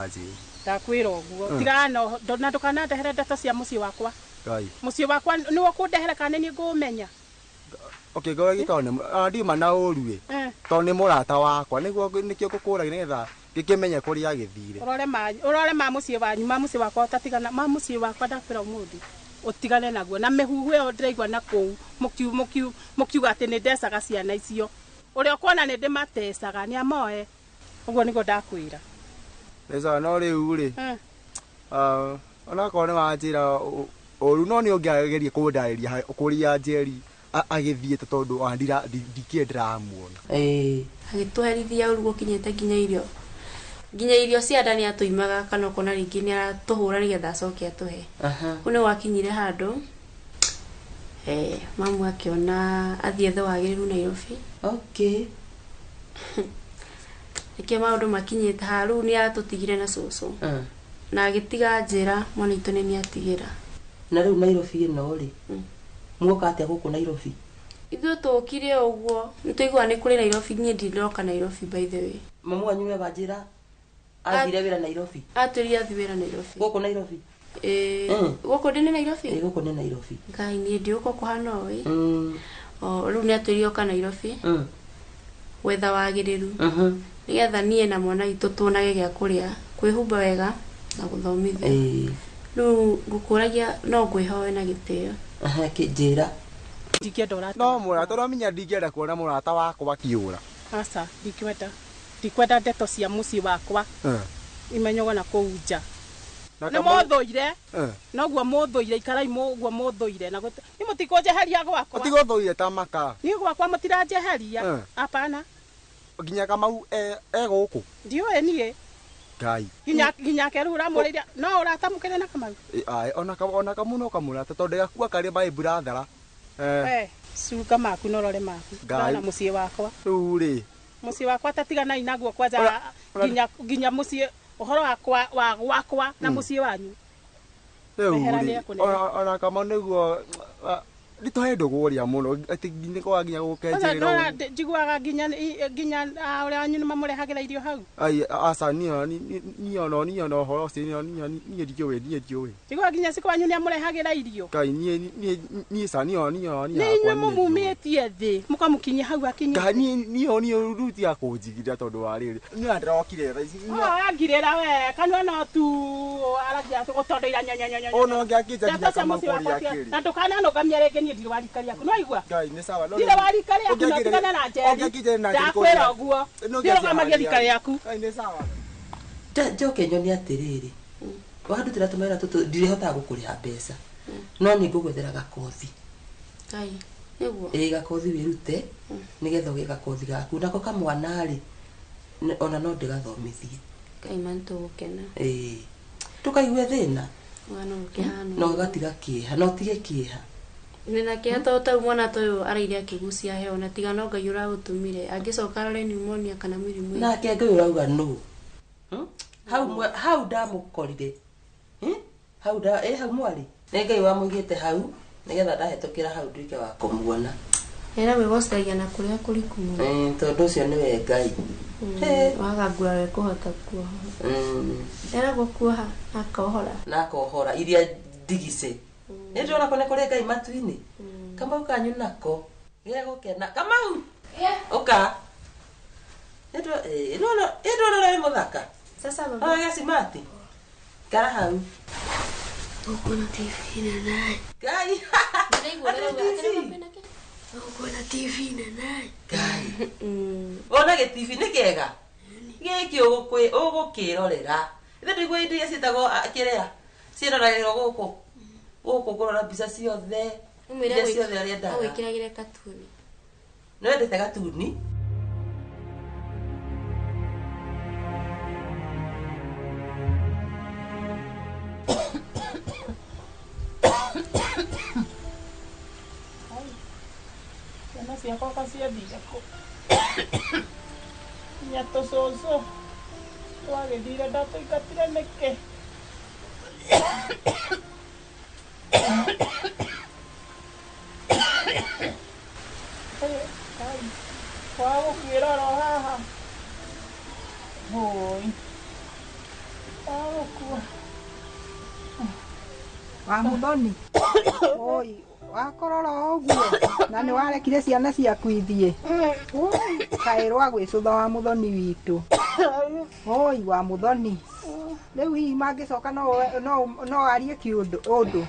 Njeri. Ndakwĩra ũguo tigana na ndũkanandehere ndeto cia mũciĩ wakwa. Ngai. Mũciĩ wakwa nĩwe ũkũndehera kana nĩ niĩ ngũũmenya. Okay, ngoragi tondũ nĩ ndiuma na ũru ĩ. Tondũ nĩ mũrata wakwa nĩguo nĩkĩo ngũkũragia nĩgetha ngĩkĩmenye kũrĩa agĩthire. Ũrore ma mũciĩ wanyu, ma mũciĩ wakwa ũtatigana, ma mũciĩ wakwa ndakwĩra ũmũthĩ ũtigane naguo na mĩhuhu ĩyo ndĩraigua na kũu mũkiuga atĩ nĩ ndecaga ciana icio. Ũrĩa ũkuona nĩ ndĩmatecaga nĩ amoe. Ũguo nĩguo ndakwĩra. Nĩ sawa, no rĩu rĩ, onakorwo nĩ wanjĩra ũru no nĩ ũngĩageria kũndarĩria kũrĩa Njeri agĩthiĩte tondũ ona ndikĩrĩ ndĩramuona. Agĩtũherithia ũru gũkinyĩte nginya irio. Nginya irio cia nda nĩ atũimaga kana ũkona rĩngĩ nĩ aratũhũra nĩgetha acoke atũhe. Kũu nĩ gwakinyire handũ, mamu akĩona athiĩ ethe wagĩrĩru Nairobi. Nĩkĩo maũndũ makinyĩte haha, rĩu nĩ atũtigire na cũcũ. Na agĩtiga njĩra mwana witũ nĩ nĩatigĩra. Na rĩu Nairobi ĩno rĩ, muoka atĩa gũkũ Nairobi? Ithuĩ tũkire ũguo, nĩ tũiguaga nĩ kũrĩ Nairobi, niĩ ndindoka Nairobi by the way. Mamu wanyu we wanjĩra athire wĩra Nairobi? Atwĩrire athiĩ wĩra Nairobi. Gũkũ Nairobi? Gũkũ ndĩ nĩ Nairobi? Gũkũ nĩ Nairobi. Ngai, niĩ ndiũka kũhana ũũ. Rĩu nĩ atwĩrire oka Nairobi. Gwetha wagĩrĩru. Nĩgetha niĩ na mwana witũ tuonage gĩa kũrĩa, kwĩhumba wega na gũthomithia. Rĩu ngũkũragia no ngwĩhoe na gĩtĩo. Njĩra. Ndingĩenda ũrata. No mũrata, ũramenya ndingĩenda kuona mũrata wakwa akĩũra. Aca, ndingĩenda. Ndikwenda ndeto cia mũciĩ wakwa. Imenyagwo na kũu nja. Nĩ mũthũire. Noguo mũthũire, ikarai ũguo mũthũire. Na nĩ mũtikũnjeheria gwakwa. Mũtigũthũire ta maka. Niĩ gwakwa mũtiranjeheria. Hapana. Nginya Kamau e gũkũ. Ndiũĩ niĩ. Ngai. Nginya ke rĩu ũramũrĩria, no ũratamũkĩre na Kamau? Ae, ona Kamau no kamũrata tondũ gakua karĩ my brother. Cunga maku na ũrore maku. Ndona mũciĩ wakwa. Rĩu rĩ. Mũciĩ wakwa tatiganai naguo kwanja nginya mũciĩ ũhoro wakwa wa gwakwa na mũciĩ wanyu. Rĩu rĩ, ona Kamau nĩguo nĩtũhe ndũgũ ũrĩa mũno atĩ nĩ kwa nginya gũkenjerera. Njiguaga nginya ũrĩa wanyu nĩ mamũrehagĩra irio hau. Ai, aca, niĩ ona ũhoro ũcio, niĩ ndiũĩ, niĩ ndiũĩ. Njiguaga nginya cikũ wanyu nĩ amũrehagĩra irio. Ngai, niĩ ca, niĩ Nĩ inyuĩ mũmumĩtie thĩ, mũkamũkinyia hau akinyia. Ngai, niĩ rĩu tiga kũnjigĩrĩra tondũ wa rĩrĩ. Niĩ ndĩrokire thaa ici. Angirĩra we, kanua no tu aragia gũtondoira nyonyonyonyo. Ona ũngĩakĩnja nginya Kamau kũrĩa akĩrĩ. Na ndũkananũgamia rĩngĩ niĩ ndirĩ wa rika rĩaku. No waigua? Ngai, nĩ sawa. Ndirĩ wa rika rĩaku, no tigana na Njeri. Ndakwĩra ũguo. Ndirũgamagia rika rĩaku. Ngai, nĩ sawa. Njoke nyone atĩrĩrĩ. Wandutĩra tũmawĩra tũtũ, ndirĩhotaga gũkũrĩha mbeca. No nĩ ngũgwethera gakothi. Ngai, nĩguo. Gakothi wĩrute, nĩgetha ũgĩe gakothi gaku. Nako kamwana rĩ, ona no ndĩgathomithie. Ngai, ma nĩtũgũkena. Ndũkaigue thĩna. Mwana ũkĩhana. No gatiga kĩeha, no tige kĩeha. Nĩna kĩeha tondũ ta rĩu mwana ta ũyũ araire akĩgucia heho na tiga no Ngai ũragũtũmire. Angĩcoka arore pneumonia kana mĩrimũ ĩngĩ. Nake Ngai ũrauga nũ? Hau ndamũkorire. Hau hau mwarĩ. Nĩ Ngai wamũigĩte hau nĩgetha ndahĩtũkĩra hau nduĩke wa kũmuona. Era wĩgocithagia na kũrĩa kũriku mũno. Tondũ ũcio nĩwe Ngai. Waga ngura we kũhota kuoha. Eragwo kuoha akohora. Na akohora iria ndigice. Nĩ ndĩrona ko nĩ kũrĩ Ngai matu-inĩ. Kamau kanyu nako gegũkena. Kamau! Ũka. Nĩ ndĩrona ũrĩa wĩ mũthaka. Sasa baba. Oya gacimati. Ikara hau. Ũkuona TV nene. Ngai. Ndĩraigua ũrĩa Ũkuona TV nene. Ngai. Wona gĩ TV nĩ kĩega? Gĩkĩ ũgũkĩrorera. Ithe ndũigua indo iria ciĩtagwo kĩrĩa? Ciĩroragĩrwo gũkũ. Gũkũ kũrora mbica ciothe. Iria ciothe ũrĩendaga. Ũgwĩkĩragĩre katuni. Nĩ wendete gatuni? Ciana ciakwa ko ciathire kũ? Nginya tũcũcũ twagĩthire ndatũingatire nĩkĩ? Kwaga gũkuĩra oro haha. Hũi. Nĩgũkua. Wa Muthoni. Oi, wakorora ũguo na nĩ warekire ciana ciaku ithiĩ. Oi, kaĩ rwa gwĩcũtha wa Muthoni witũ. Oi, wa Muthoni. Rĩu hihi mangĩcoka no arie kĩũndũ ũndũ.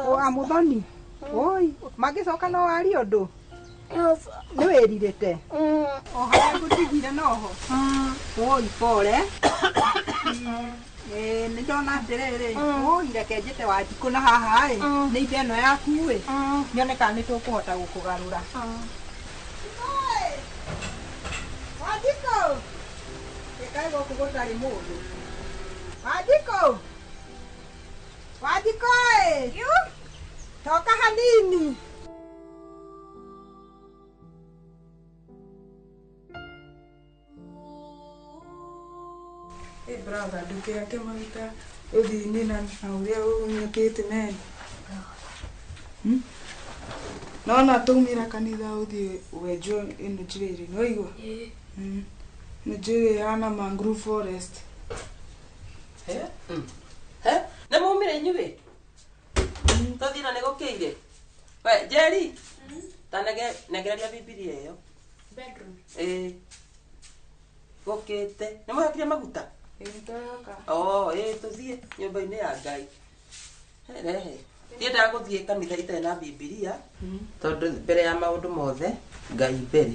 Wa Muthoni. Oi, mangĩcoka no arie ũndũ. Nĩ wĩrirĩte. O harĩa ngũtigire noho. Oi, pole. Nĩ ndona atĩrĩrĩ, oi reke njĩte Wanjikũ na haha ĩ, nĩ ithe ĩno yaku ĩ, nyone kana nĩ tũkũhota gũkũgarũra. Wanjikũ! Ĩkaĩ gũkũ gũtarĩ mũndũ. Wanjikũ! Wanjikũ ĩ! Toka hanini. Hey brother, ndũkĩhake maguta ũthiĩ-inĩ na ũrĩa ũnyitĩte meni. Nona tũmĩra kanitha ũthiĩ wenjwo ĩno njuĩrĩ, nĩwaigua? Ĩno njuĩrĩ ĩhana mangrove forest. Nĩ mumire inyuĩ? Tũthiĩ na nĩ gũkĩire. We Njeri, ta nengereria Bibilia ĩyo. Bedroom. Ĩĩ. Gũkĩte. Nĩ mwehakire maguta? Oh, ĩĩ tũthiĩ nyũmba-inĩ ya Ngai. Rehe. Ndiendaga gũthiĩ kanitha itarĩ na Bibilia tondũ mbere ya maũndũ mothe Ngai mbere.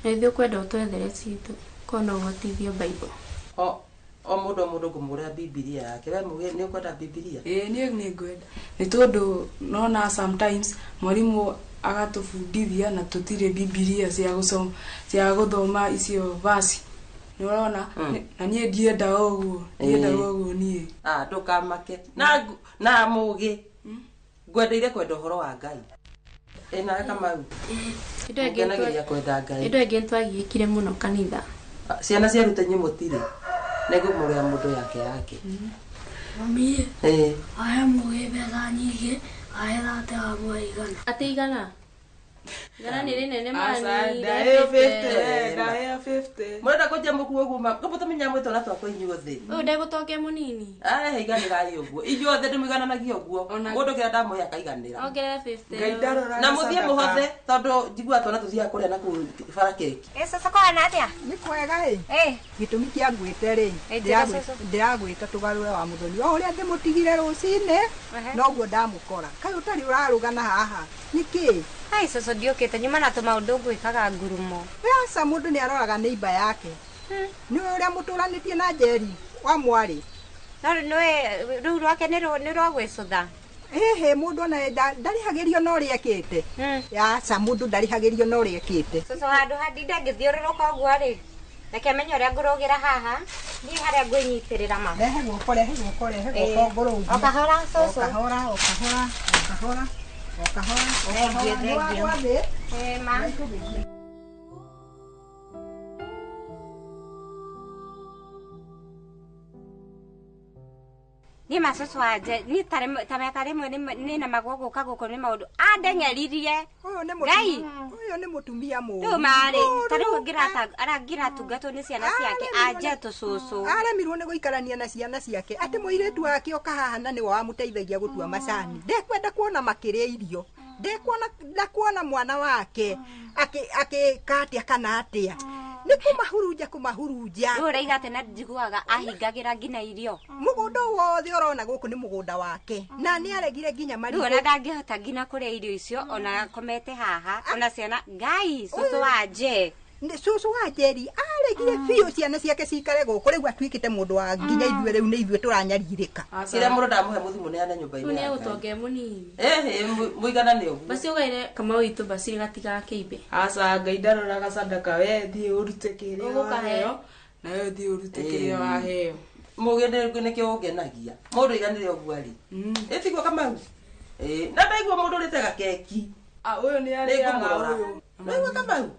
Na ithuĩ ũkwenda ũtwethere citũ korwo no ũhotithio Bible. O mũndũ o mũndũ ngũmũgũrĩra Bibilia yake. We Mũgĩ nĩ ũkwenda Bibilia? Ĩĩ niĩ nĩ ngwenda. Nĩ tondũ nona sometimes mwarimũ agatũbundithia na tũtirĩ Bibilia cia gũsoma cia gũthoma icio verse. Nĩ ũrona? Na niĩ ndiendaga ũguo, ndiendaga ũguo niĩ. Ah, ndũkamake. Na Mũgĩ ngwendeire kwenda ũhoro wa Ngai. Ĩ nawe Kamau? Ngenagĩria kwenda Ngai. Ĩndũ ĩngĩ nĩtwagiĩkire mũno kanitha. Ciana ciaruta inyuĩ mũtirĩ. Nĩngũmũgũrĩra mũndũ yake yake. Mami, Ĩĩ. ahe Mũgĩ mbeca nyingĩ, ahe thate wa mũigana. Atĩ igana? Igana nĩ rĩnene mani. Ndaheo 50, ndaheo 50. Mũrenda kũnjia mũkuo ũguo ma, mũtũmenya mwĩ twana twakwa inyuothe. Ũyũ ndegũtongia mũnini. Ahe iganĩrai ũguo. Inyuothe ndĩmũigananagia ũguo. Mũndũ kĩrĩa ndamũhe akaiganĩra. Ongerera 50. Ngai ndaroraga Na mũthiĩ sadaka. mũhothe tondũ njiguaga twana tũthiaga kũrĩa na kũu bara keki. Ĩ cũcũ kũhana atĩa? Nĩ kwega ĩ. Ĩ. Gĩtũmi kĩa ngwĩte rĩ, Ĩ, njĩra cũcũ. ndĩragwĩta tũgarũre wa Muthoni. O ũrĩa ndĩmũtigire rũcinĩ, noguo ndamũkora. Kaĩ ũtarĩ ũrarũgana haha? Nĩkĩ? Ai cũcũ ndiũkĩte nyuma na tũmaũndũ ngwĩkaga ngurumo. Aca mũndũ nĩ aroraga neighbor yake. Nĩ ũrĩa mũtũranĩtie na Njeri wa mwarĩ. No nĩwe rũu rwake nĩ rwa gwĩcũtha. Ĩhĩ mũndũ ona ndarĩhagĩrio na ũrĩa ekĩte. Aca mũndũ ndarĩhagĩrio na ũrĩa ekĩte. Cũcũ handũ handinda ngĩthiũrũrũka ũguo rĩ, reke menye ũrĩa ngũrũgĩra haha, niĩ harĩa ngwĩnyitĩrĩra ma. Rehe guoko, rehe guoko, rehe guoko ngũrũgie. O kahora cũcũ. O kahora, o kahora, o kahora, o kahora, o Thengiũ, kahora. Nĩ thengiũ. wagwa thĩ? Ĩ ma. Niĩ ma cũcũ wanje, niĩ ta mĩaka rĩmwe nĩ nemagwo gũka gũkũ nĩ maũndũ. Andeng'eririe. Ũyũ nĩ Ngai. mũtumia, ũyũ nĩ mũtumia mũũru. Rĩu marĩ, ta rĩu ngĩratungatwo nĩ ciana ciake, anje tũcũcũ. Aremirwo nĩ gũikarania na ciana ciake. Atĩ mũirĩtu wake oka haha na nĩwe wamũteithagia gũtua macani. Ndekwenda kuona makĩrĩa irio. Ndekuona ndakuona mwana wake akĩka atĩa kana atĩa. Nĩ kũmahurunja kũmahurunja. Rĩu ũraiga atĩ na njiguaga ahingagĩra nginya irio. Mũgũnda wothe ũrona gũkũ nĩ mũgũnda wake. Na nĩ aregire nginya marigũ. Rĩu ona ndangĩhota nginya kũrĩa irio icio ona akomete haha ona ciana Ngai cũcũ wa nje. Cũcũ wa Njeri aregire biũ ciana ciake cikare gũkũ rĩu atuĩkĩte mũndũ wa nginya ithuĩ rĩu nĩ ithuĩ tũranyarirĩka. Kĩrĩa mũndũ ndamũhe mũthiĩ mũneane nyũmba-inĩ Rĩu ya Ngai. nĩegũtongia mũnini. Ĩhĩ mũiganane ũguo. Basi ũgaire Kamau witũ basi gatigakĩimbe. Aca Ngai ndaroraga sadaka we thiĩ ũrute kĩrĩa Ũgũkahe. waheo na we thiĩ ũrute kĩrĩa waheo. Mũgĩ nĩkĩo ũngenagia. Mũndũ aiganĩre ũguo rĩ. Ĩ tiguo Kamau? Ĩ na ndaigua mũndũ ũrĩte gakeki. Ũyũ nĩ arĩaga Nĩngũmũrora. ũyũ. Ndaigua Kamau?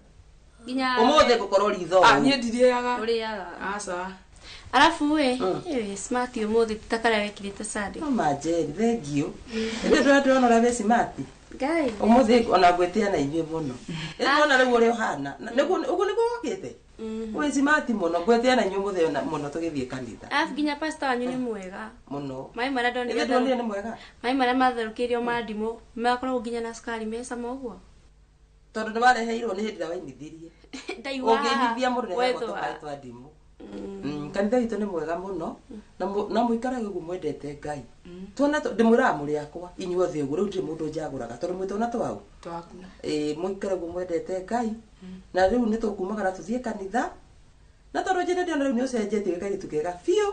Nginya Ũmũthĩ ngũkorwo ritho. Niĩ ndirĩaga. Ũrĩaga. Aca. Arabu ĩ, ĩ smart ũmũthĩ ti ta karĩa wekĩrĩte Sunday. Mama Njeri, thengiũ. Ĩndĩ ndĩrona ũrĩa wĩ smart. Ngai. Ũmũthĩ ona ngwĩtĩa na inyuĩ mũno. Ĩ tuona rĩu ũrĩa ũhana. Nĩguo ũguo nĩguo wokĩte? Wĩ smart mũno ngwetea na inyuĩ mũthenya mũno tũgĩthiĩ kanitha. Arabu nginya pastor wanyu nĩ mwega. Mũno. Maĩ marĩa ndonire Ithe ndonire nĩ mwega. Maĩ marĩa matherũkĩirio ma ndimũ makoragwo nginya na cukari me cama ũguo. Tondũ nĩ wareheirwo nĩ hĩndĩ ĩrĩa wainithirie. Ndaigua Ũngĩinithia mũndũ nĩ wethwo. tũmaĩ twa ndimũ. Kanitha witũ nĩ mwega mũno na mũikarage ũguo mwendete Ngai. Tuona ndĩmwĩraga mũrĩ akwa inyuothe ũguo rĩu ndirĩ mũndũ njagũraga tondũ mwĩ twana twau. Twaku. Ĩĩ mũikare ũguo mwendete Ngai na rĩu nĩ tũkumagara tũthiĩ kanitha na tondũ njĩra ndĩona rĩu nĩ ũcenjetie wĩ kairĩtu kega biũ.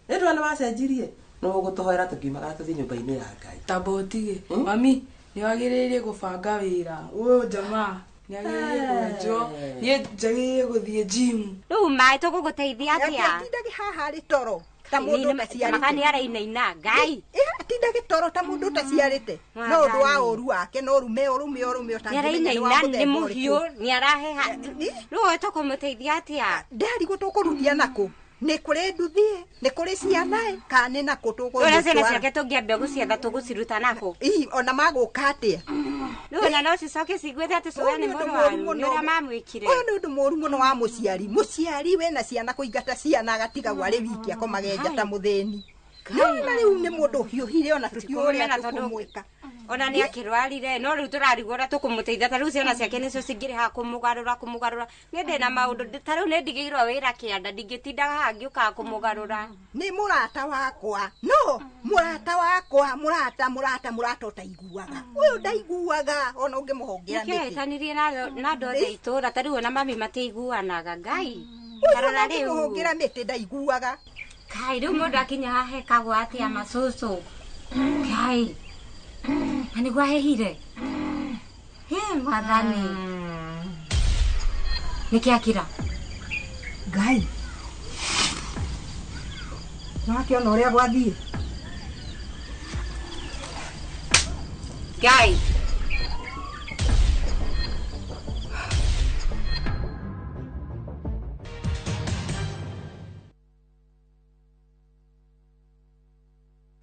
Nĩ ndĩrona nĩ wacenjirie nĩ ũgũtũhoera tũkiumagara tũthiĩ nyũmba-inĩ ya Ngai. Tamba ũtige. Mami, nĩ wagĩrĩire gũbanga wĩra. Ũyũ jamaa nĩ agĩrĩire kwenjwo. Niĩ njagĩrĩire gũthiĩ gym. Rĩu maĩ tũgũgũteithia atĩa? Atindage haha arĩ toro ta mũndũ ũtaciarĩte. Maka nĩ arainaina Ngai. Atindage toro ta mũndũ ũtaciarĩte. No ũndũ wa ũru wake no ũrume ũrume ũrume Nĩ ũtangĩmenya nĩ wa arainaina nĩ mũthemba mũhiũ ũrĩkũ. nĩ araheha. Rĩu we tũkũmũteithia atĩa? Ndarigwo tũkũruria nakũ? Nĩ kũrĩ nduthi nĩ kũrĩ ciana kana nĩ nakũ Ũrĩa ciana tũgũcitwara? ciake tũngĩambia gũcietha tũgũciruta nakũ? Ii, ona magũka atĩa? Rĩu ona no cicoke ciguĩte atĩ cũwe nĩ mũrwaru nĩ ũrĩa mamwĩkire. Ũyũ nĩ ũndũ mũũru mũno wa mũciari. Mũciari wĩna ciana kũingata ciana agatigagwo arĩ wiki akomage nja ta mũthĩni. Nĩwona rĩu nĩ mũndũ ũhiũhire ona tũtiũĩ ũrĩa Tũtikũmũmena tondũ tũkũmwĩka. Ona nĩ akĩrwarire no rĩu tũrarigwo ũrĩa tũkũmũteithia ta rĩu ciana ciake nĩcio cingĩrĩha kũmũgarũra kũmũgarũra. Niĩ ndĩna maũndũ ta rĩu nĩ ndigĩirwo wĩra kĩanda ndingĩtindaga haha ngĩũkaga kũmũgarũra. Nĩ mũrata wakwa. No, mũrata wakwa, mũrata mũrata mũrata ũtaiguaga. Ũyũ ndaiguaga ona ũngĩmũhongera Nĩkĩo nĩkĩ. hetanirie na andũ othe a itũũra ta rĩu ona mami matiiguanaga Ngai. Ũyũ Tarora ona rĩu. ũngĩmũhongera mĩtĩ ndaiguaga. Kai rĩu mũndũ akinya haha hekagwo atĩa macũcũ. Kai. Na nĩguo ahehire. Hĩ mwathani. Nĩkĩ akira? Ngai. Nĩwakĩona ũrĩa gwathiĩ? Ngai.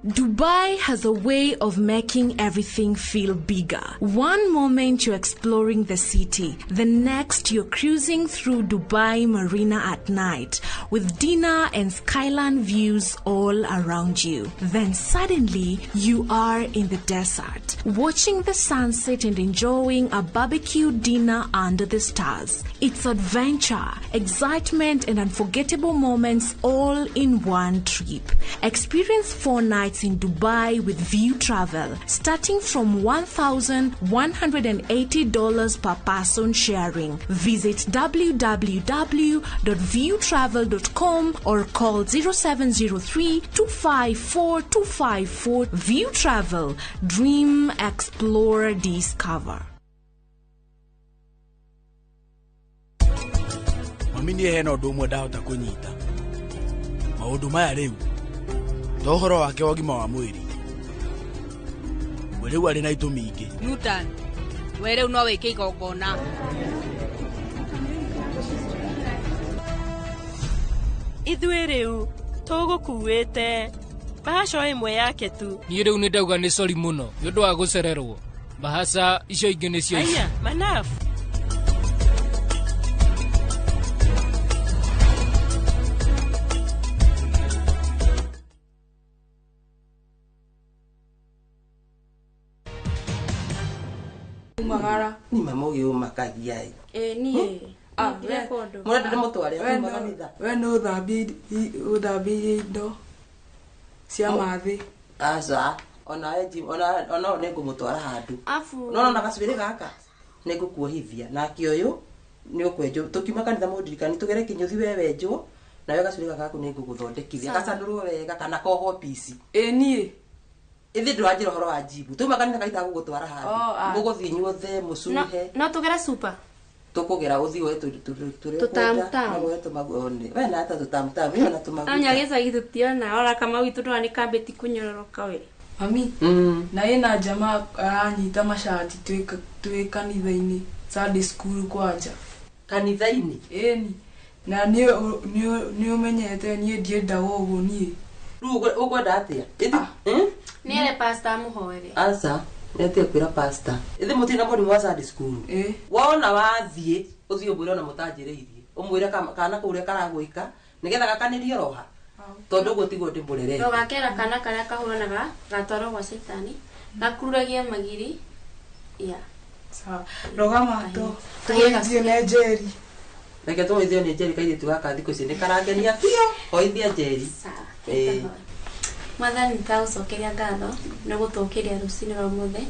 Dubai has a way of making everything feel bigger. One moment you're exploring the city, the next you're cruising through Dubai Marina at night with dinner and skyline views all around you. Then suddenly you are in the desert, watching the sunset and enjoying a barbecue dinner under the stars. It's adventure, excitement, and unforgettable moments all in one trip. Experience 4 nights in Dubai with View Travel, starting from $1,180 per person sharing. Visit www.viewtravel.com or call 0703 254 254. View Travel. Dream, explore, discover. Mami niĩ hena ũndũ ũmwe ndahota kũnyita. Maũndũ maya rĩu to ũhoro wake wa ũgima wa mwĩrĩ. We rĩu arĩ na itũmi ingĩ. Newton, we rĩu no wĩke igongona. Ithuĩ rĩu tũgũkuĩte bahaca ĩmwe yake tu. Niĩ rĩu nĩ ndauga nĩ sori mũno nĩ ũndũ wa gũcererwo. Bahaca icio ingĩ nĩcio ici. Aya, Manaf. Umagara. Ni mama ũgĩũmakagia ĩ. Ĩ niĩ. Ndireka ũndũ. Mũrenda ndĩmũtware akuma kanitha? We no ũthambĩirie indo cia mathĩ. Aca, ona ona nĩ ngũmũtwara handũ. Afu. No na gacuĩrĩ gaka nĩ ngũkuohithia nake ũyũ nĩ ũkwenjwo tũkiuma kanitha mũndirikani tũgere kĩnyũthi we wenjwo nawe gacuĩrĩ gaka gaku nĩ ngũgũthondekithia gacanũrwo wega kana kohwo pici. Ĩ niĩ. Ithe ndũranjĩra ũhoro wa njibu tuma kanitha kaita gũgũtwara handũ mũgũthiĩ inyuothe mũcuhe. No tũgere super. Tũkũgera ũthiĩ woe tũrĩa ũkwenda woe tũmaguta we na hata tũtamutamu ĩyo na tũmaguta. Anya gĩcagi tũtiona ora kama witũ ndona nĩ kambĩti kũnyororoka we. Mami, na ĩna jamaa aranyita macati twĩ kanitha-inĩ Sunday school kwanja. Kanitha-inĩ? Ĩni. Na nĩ ũmenyete niĩ ndiendaga ũguo niĩ. Rĩu ũkwenda atĩa? Nĩ ere pastor amũhoere. Aca, nĩ kwĩra pastor. Ithe mũtirĩ na mũrimũ wa Sunday school. Wona wathiĩ, ũthiĩ ũmwĩre ona mũtanjĩrĩirie. Ũmwĩre kana kũu ũrĩa karagwĩka nĩgetha gakanĩrio roha. Tondũ ũguo tiguo ndĩmũrerete. Ndũgakera kana karĩa kahũranaga gatwarwo gwa caitani gakururagia magiri ya sawa rũgama tũhũithie nĩ Njeri. Reke tũhũithio nĩ Njeri kairĩtu gaka thikũ ici nĩ karangenia biũ. Hoithia Njeri. Sawa. Mwathani nĩtagũcokeria ngatho nĩ gũtũũkĩria rũcinĩ rwa ũmũthĩ.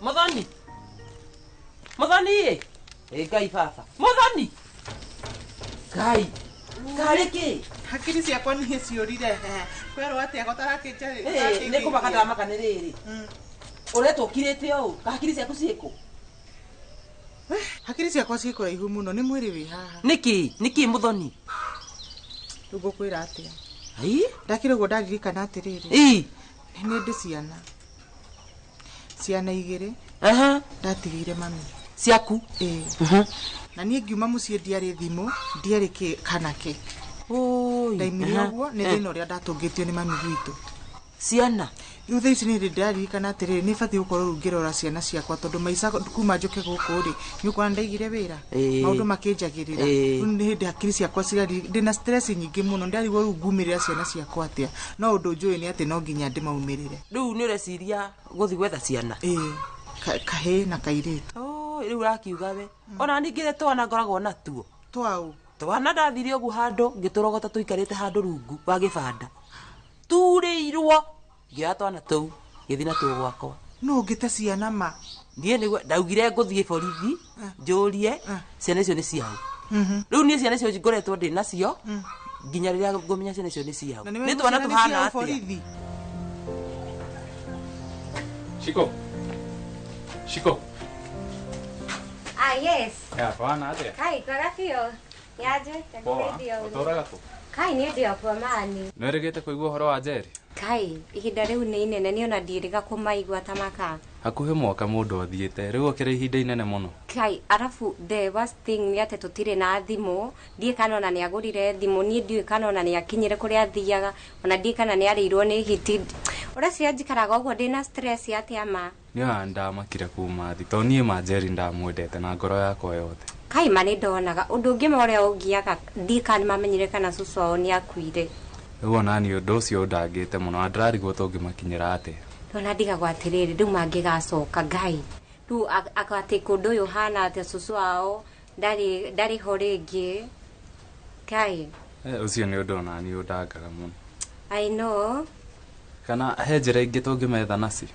Muthoni. Muthoni. Ĩ Ngai baba. Muthoni. Ngai. Karĩ kĩ? Hakiri ciakwa nĩ ciũrire. Kwerwo atĩa gũtarakĩnja. Nĩ kũmaka ndamaka nĩ rĩrĩ. Ũretwo ũkirĩte ũũ. Hakiri ciaku ciĩkũ? Hakiri ciakwa ciĩ kũraihu mũno nĩ mwĩrĩ wĩ haha. Nĩkĩ? Nĩkĩ Muthoni? Rĩu ngũkwĩra atĩa? Ai? Ndakĩrĩ ũguo ndaririkana atĩrĩrĩ. Ĩ. Nĩ ndĩ ciana. Ciana igĩrĩ. Ndatigĩire mami. Ciaku? Ĩĩ. Na niĩ ngiuma mũciĩ ndiarĩ thimũ, ndiarĩ kĩ kana kĩ. Ndaimire ũguo nĩ thĩna ũrĩa ndatũngĩtio nĩ mami gwitũ. Ciana? Rĩu thaa ici nĩ ndĩraririkana atĩrĩrĩ nĩ batiĩ gũkorwo rĩu ngĩrora ciana ciakwa tondũ maica kuma njũke gũkũ rĩ nĩ ũkuona ndaigire wĩra maũndũ makĩnjagĩrĩra. Rĩu nĩ hĩndĩ hakiri ciakwa cirari ndĩna stress nyingĩ mũno ndĩrarigwo rĩu ngumĩrĩra ciana ciakwa atĩa no ũndũ njũĩ nĩ atĩ no nginya ndĩmaumĩrĩre. Rĩu nĩ ũreciria gũthiĩ gwetha ciana? Ĩĩ, kahĩĩ na kairĩtu. Rĩu ũrakiuga we ona ningĩ twana ngoragwo natuo. Twaũ? Twana ndathire ũguo handũ ngĩtũrogota tũikarĩte handũ rungu wa gĩbanda turĩirwo ngĩoya twana tũu ngĩthiĩ natuo gwakwa. No ũngĩte ciana ma? Niĩ nĩguo ndaugire ngũthiĩ borithi njũrie ciana icio nĩ ciao. Rĩu niĩ ciana icio ngoretwo ndĩ nacio nginya rĩrĩa ngũmenya ciana icio nĩ ciao. Nĩ twana tũhana atĩa? Shiko. Shiko. Ah, yes. Ya, bwana atia? Kai, kwega biũ. Nĩaje? Poa. Ũtũraga kũ? Kai, niĩ ndĩ o kuo mani. Nĩwĩrĩgĩte kũigua ũhoro wa Njeri? Kai, ihinda rĩu nĩ inene niĩ ona ndiĩrĩga kũmaigua ta maka. Hakuhĩ mwaka mũndũ athiĩte, rĩu okĩrĩ ihinda inene mũno. Kai, arabu the worst thing nĩ atĩ tũtirĩ na thimũ, ndiĩ kana ona nĩagũrire thimũ, niĩ ndiũĩ kana ona nĩakinyire kũrĩa athiaga, ona ndiĩ kana nĩarĩirwo nĩ hiti. Ũreciria njikaraga ũguo ndĩna stress atĩa ma? Niĩ ona nĩndamakire kuma thi, tondũ niĩ ma Njeri ndamwendete na ngoro yakwa yothe. Kai ma nĩndonaga ũndũ ũngĩ ma ũrĩa ũngiaga ndiĩ kana nĩmamenyire kana cũcũ wao nĩakuire. Rĩu ona niĩ ũndũ ũcio ũndangĩte mũno na ndĩrarigwo tũngĩmakinyĩra atĩa. Ona ndigagwo atĩrĩrĩ rĩu mangĩgacoka Ngai rĩu atĩ kũndũ ũyũ ũhana atĩa cũcũ wao ndarĩ ho rĩngĩ. Ngai. Ũcio nĩ ũndũ ona niĩ ũndangaga mũno. I know. Kana he njĩra ingĩ tũngĩmetha nacio?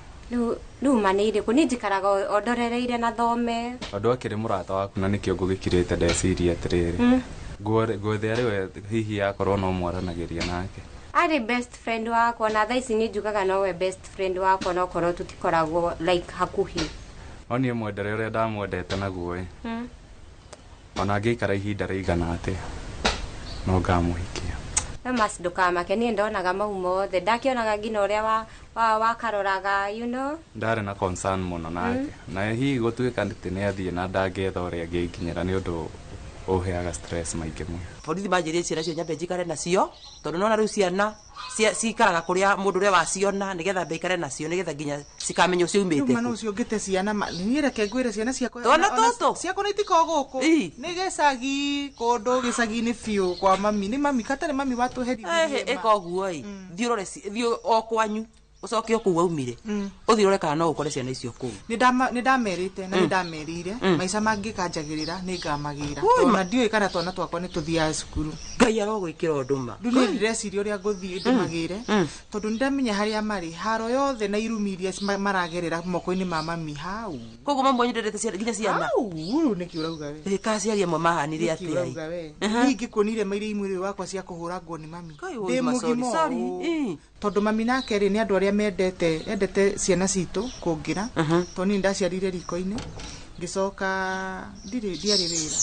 Rĩu ma nĩ irĩkũ? Niĩ njikaraga o ndorereire na thome. Tondũ akĩrĩ mũrata waku na nĩkĩo ngũgĩkirĩte ndeciria atĩrĩrĩ. Ngwethe arĩ we hihi akorwo no mwaranagĩria nake. Arĩ best friend wakwa na thaa ici nĩ njugaga nowe best friend wakwa no korwo tũtikoragwo like hakuhĩ. No niĩ mwendere ũrĩa ndamwendete naguo ĩ. Ona angĩikara ihinda rĩigana atĩa no ngamũhikia. We mas ndũkamake niĩ ndonaga mau mothe ndakĩonaga nginya ũrĩa wakaroraga you know. Ndarĩ na concern mũno nake na hihi gũtuĩka atĩ nĩ athiĩ na ndangĩetha ũrĩa angĩnginyĩra nĩ ũndũ ũheaga stress maingĩ mũno. Borithi manjĩrire ciana icio nyambe njikare nacio tondũ nona rĩu ciana cikaraga kũrĩa mũndũ ũrĩa waciona nĩgetha mbe ikare nacio nĩgetha nginya cikamenya ũcio umĩte kũ. Rĩu ũcio ũngĩte ciana ma niĩ reke ngwĩre ciana ciakwa twana tũtũ ciakwa nĩ itikoragwo gũkũ nĩ gĩcagi kũndũ gĩcagi-inĩ biũ kwa mami nĩ mami katarĩ mami watũherithirie. Ĩka ũguo ĩ thiĩ ũrore thiĩ o kwanyu ũcoke o kũu waumire ũthiĩ ũrore kana no ũkore ciana icio kũu. Nĩ ndamerĩte na nĩ ndamerĩire maica mangĩkanjagĩrĩra nĩ ngamagĩra ona ndiũĩ kana twana twakwa nĩ tũthiaga cukuru. Ngai arogwĩkĩra ũndũ ma. Rĩu niĩ ndĩreciria ũrĩa ngũthiĩ ndĩmagĩre tondũ nĩndamenya harĩa marĩ haro yothe na irumi iria maragerera moko-inĩ ma mami hau. Koguo mami wanyu ndendete nginya ciana? Hau rĩu nĩkĩ ũrauga we? Ĩ kana aciari amwe mahanire atĩa? Nĩkĩ ũrauga we? Niĩ ingĩkuonire mairĩ imwe rĩu wakwa cia kũhũra nguo nĩ mami. Ndĩ mũgima ũũ. Tondũ mami nake rĩ nĩ andũ arĩa mendete endete ciana citũ kũngĩra tondũ niĩ ndaciarire riko-inĩ ngĩcoka ndiarĩ wĩra.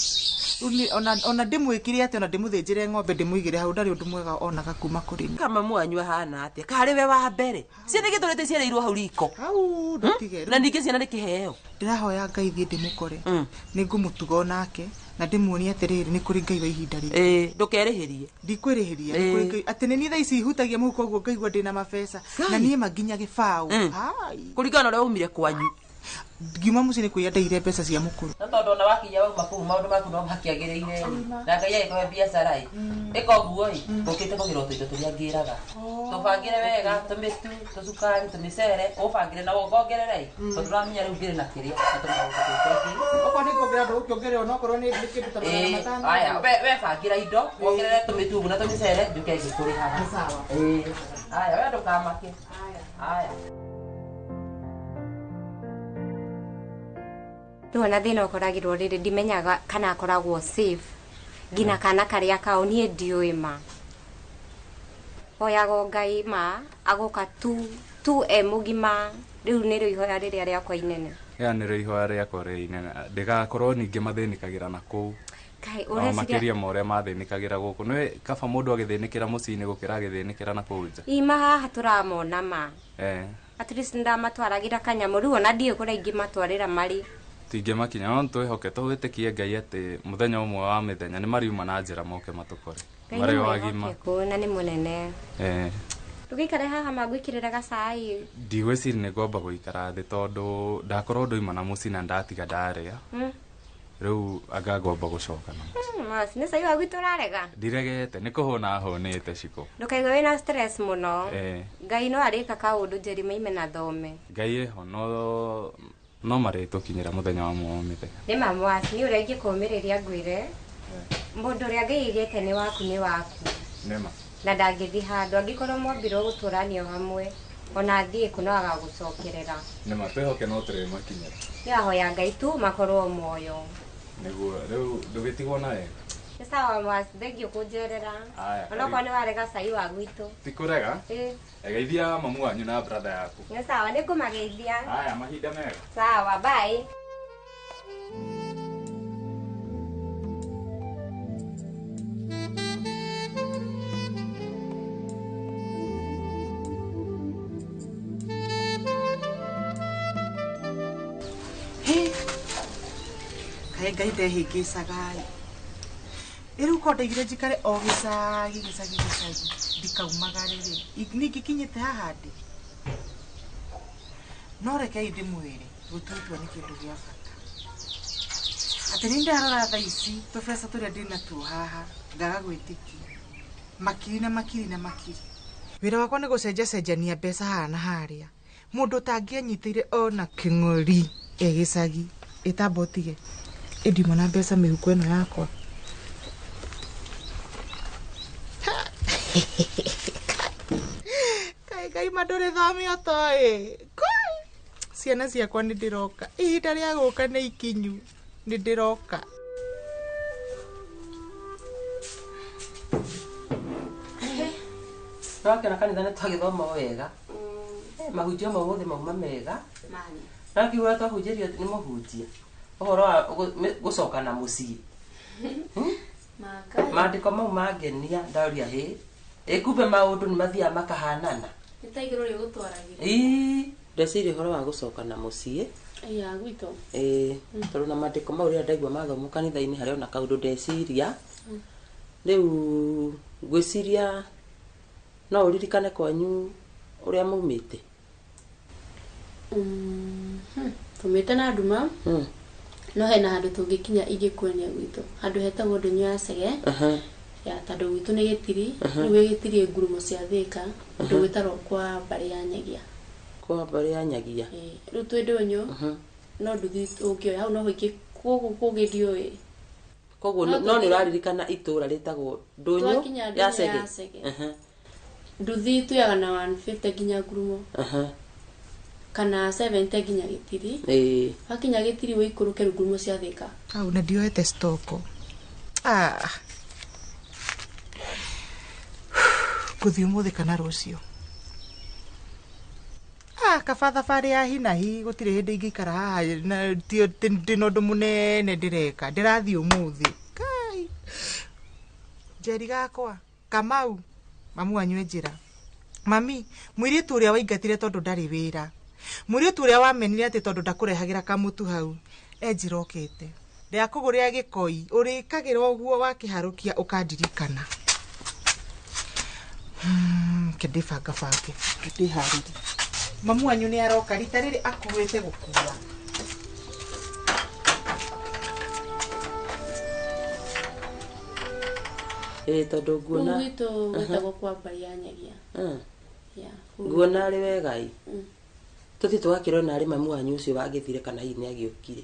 Ona ndĩmwĩkire atĩ ona ndĩmũthĩnjĩre ng'ombe ndĩmũigĩre hau ndarĩ ũndũ mwega onaga kuma kũrĩ niĩ. Kama mwanyu ahana atĩa? Karĩ we wa mbere. Ciana igĩtũrĩte ciareirwo hau riko. Hau ndũtige. Na ningĩ ciana nĩ kĩheo. Ndĩrahoya Ngai thiĩ ndĩmũkore. Nĩngũmũtuga onake na ndĩmuonie atĩrĩrĩ nĩ kũrĩ Ngai wa ihinda rĩrĩ. Ndũkerĩhĩrie. Ndikwĩrĩhĩria. Nĩ kũrĩ Ngai atĩ nĩ niĩ thaa ici hutagia mũhuko ũguo ngaigua ndĩna mabeca na niĩ manginya gĩbaũ. Kũringana na ũrĩa waumire kwanyu. Ngiuma mũciĩ nĩ kũiya ndaire mbeca cia mũkũrũ. No tondũ ona wakinya wauma kũu maũndũ maku no makĩagĩrĩire rĩ. Na Ngai agĩkũhe biacara ĩ. Ĩka ũguo ĩ, ũkĩte kũgĩra tũindo tũrĩa ngĩraga. Tũbangĩre wega, tũmĩtu, tũcukari, tũmĩcere, ũbangĩre na wongongerere ĩ. Tondũ ũramenya rĩu ngĩrĩ na kĩrĩa na tũmaũndũ tũtũ. Okorwo nĩ nguongerera ndũgũkĩongerera onokorwo nĩ kĩndũ ta 500. Aya, we bangĩra indo, wongerere tũmĩtu ũguo na tũmĩcere, njuke ngĩkũrĩhaga. Sawa. Aya, we ndũkamake. Aya. Rĩu ona thĩna ũkoragĩrwo rĩrĩ ndimenyaga kana akoragwo safe nginya kana karĩa kao niĩ ndiũĩ ma. Hoyaga o Ngai ma agoka tu e mũgima. Rĩu nĩrĩo ihoya rĩrĩa rĩakwa inene. Ĩya nĩrĩo ihoya rĩakwa rĩ inene. Ndĩgakorwo ningĩ mathĩnĩkagĩra na kũu. Kai, Nao makĩria ma ũrĩa mathĩnĩkagĩra gũkũ. Nĩ kaba mũndũ agĩthĩnĩkĩra mũciĩ-inĩ gũkĩra agĩthĩnĩkĩra na kũu nja. Ima haha tũramona ma. At least ndamatwaragĩra kanyamũ rĩu ona ndiũĩ kũrĩa ingĩmatwarĩra marĩ. Tingĩmakinya no twĩhoke tũwĩtĩkie Ngai atĩ mũthenya ũmwe wa mĩthenya nĩ mariuma na njĩra moke matũkore. Ngai Marĩ nĩ o agima. mwĩhokeku na nĩ mũnene. Ndũgĩikare haha mangwĩkĩrĩra gacai. Ndigwĩciria nĩ ngwamba gũikara thĩ tondũ ndakorwo ndoima na mũciĩ na ndatiga ndarĩa. Rĩu anga ngwamba gũcoka na mũciĩ. Masi nĩ cai wa gwitũ ũrarega? Ndiregete nĩ kũhũna hũnĩte Shiko. Ndũkaigue wĩna stress mũno. Ngai no arĩka kaũndũ Njeri maime na thome. Ngai eho no marĩtũkinyĩra mũthenya wa mũo mĩthenya. Nĩ ma Mwasi, nĩ ũrĩa ingĩkũmĩrĩria ngwĩre. Mũndũ ũrĩa Ngai aigĩte nĩ waku nĩ waku. Nĩma. Na ndangĩthiĩ handũ angĩkorwo mwambirwo gũtũranio hamwe ona athiĩ kũ no agagũcokerera. Nĩma twĩhoke no tũrĩmakinyĩra. Nĩ ahoya Ngai tu makorwo muoyo. Nĩguo rĩu ndũgĩtigwo na wega. Nĩ sawa Mwasi, thengiũ kũnjerera. Aya, Onokorwo nĩ warega cai wa gwitũ. Ti kũrega? Geithia mamu wanyu na brother yaku. Nĩ sawa, nĩ ngũmageithia. Aya, mahinda mega. Sawa, bye. Kaĩ Ngai ndehĩngĩcaga ĩ. Rĩu ko ndaigire njikare o gĩcagi gĩcagi gĩcagi ndikaumagare rĩ ningĩkinyĩte haha ndĩ. No rekei ndĩmwĩre gũtua itua nĩ kĩndũ gĩa bata. Atĩ nĩ ndarora thaa ici tũbeca tũrĩa ndĩnatuo haha ngaga gwĩtĩkia makiri na makiri na makiri. Wĩra wakwa nĩ gũcenjacenjania mbeca haha na harĩa. Mũndũ ũtangĩanyitĩire ona kĩng'ori e gĩcagi ĩtamba ũtige ĩndiuma na mbeca mĩhuko ĩno yakwa. Kai Ngai ma ndũrĩ thome ũtoĩ. Ciana ciakwa nĩ ndĩroka. Ihinda rĩa gũka nĩ ikinyu. Nĩ ndĩroka. Twakĩona kanitha nĩ twagĩthoma wega. Mahunjio mau mothe mauma mega. Na kiuga twahunjĩrio nĩ mũhunjia. Ũhoro wa gũcoka na mũciĩ. Maandĩko mau mangenia ndaũria hĩ. Ĩkumbe maũndũ nĩ mathiaga makahanana. Nĩ ta igũrũ rĩgũtwaragĩra. Ĩĩ, ndeciria ũhoro wa gũcoka na mũciĩ. Ĩya gwitũ. Ĩĩ, tondũ na maandĩko mau rĩrĩa ndaigua mathomwo kanitha-inĩ harĩ ona kaũndũ ndeciria. Rĩu ngwĩciria no ũririkane kwanyu ũrĩa maumĩte. Tumĩte na nduma. No hena handũ tũngĩkinya ingĩkuonia gwitũ. Handũ hetagwo Ndũnyũ ya Cege. Ya tondũ gwitũ nĩ Gĩtiri. Rĩu wĩ Gĩtiri ngurumo cia Thĩka. Kũndũ gwĩtagwo kwa mbarĩ ya Nyagia. Kwa mbarĩ ya Nyagia. Rĩu twĩ Ndũnyũ. No nduthi ũngĩoya hau no ũingĩ kũgũ kũngĩ ndiũĩ. Koguo no nĩ ũraririkana itũra rĩtagwo Ndũnyũ ya Cege. Nduthi tuyaga na 150 nginya ngurumo. Kana 70 nginya Gĩtiri. Wakinya Gĩtiri wĩikũrũke ngurumo cia Thĩka. Au na ndioete stoko. Ngũthiĩ ũmũthĩ kana rũciũ. Kaba thabarĩ ya hi na hi gũtirĩ hĩndĩ ingĩikara haha na ndĩna ũndũ mũnene ndĩreka. Ndĩrathiĩ ũmũthĩ. Njeri gakwa Kamau mamu wanyu njira mami mwiritu uria waingatire tondu ndari wira mwiritu uria wamenire ati tondu ndakurehagira kamutu hau enjira okite ndiakugurira gikoi urikagira uguo wakiharukia ukandirikana. Kendibanga bange ndiharire mamu wanyu ni aroka rita riri akuite gukua. Tondu nguona gwitu gwitagwo kwa mbari ya Nyagia. Nguona ari wega i tuthi tugakirona ari mamu wanyu ucio wagithire kana hihi ni agiukire.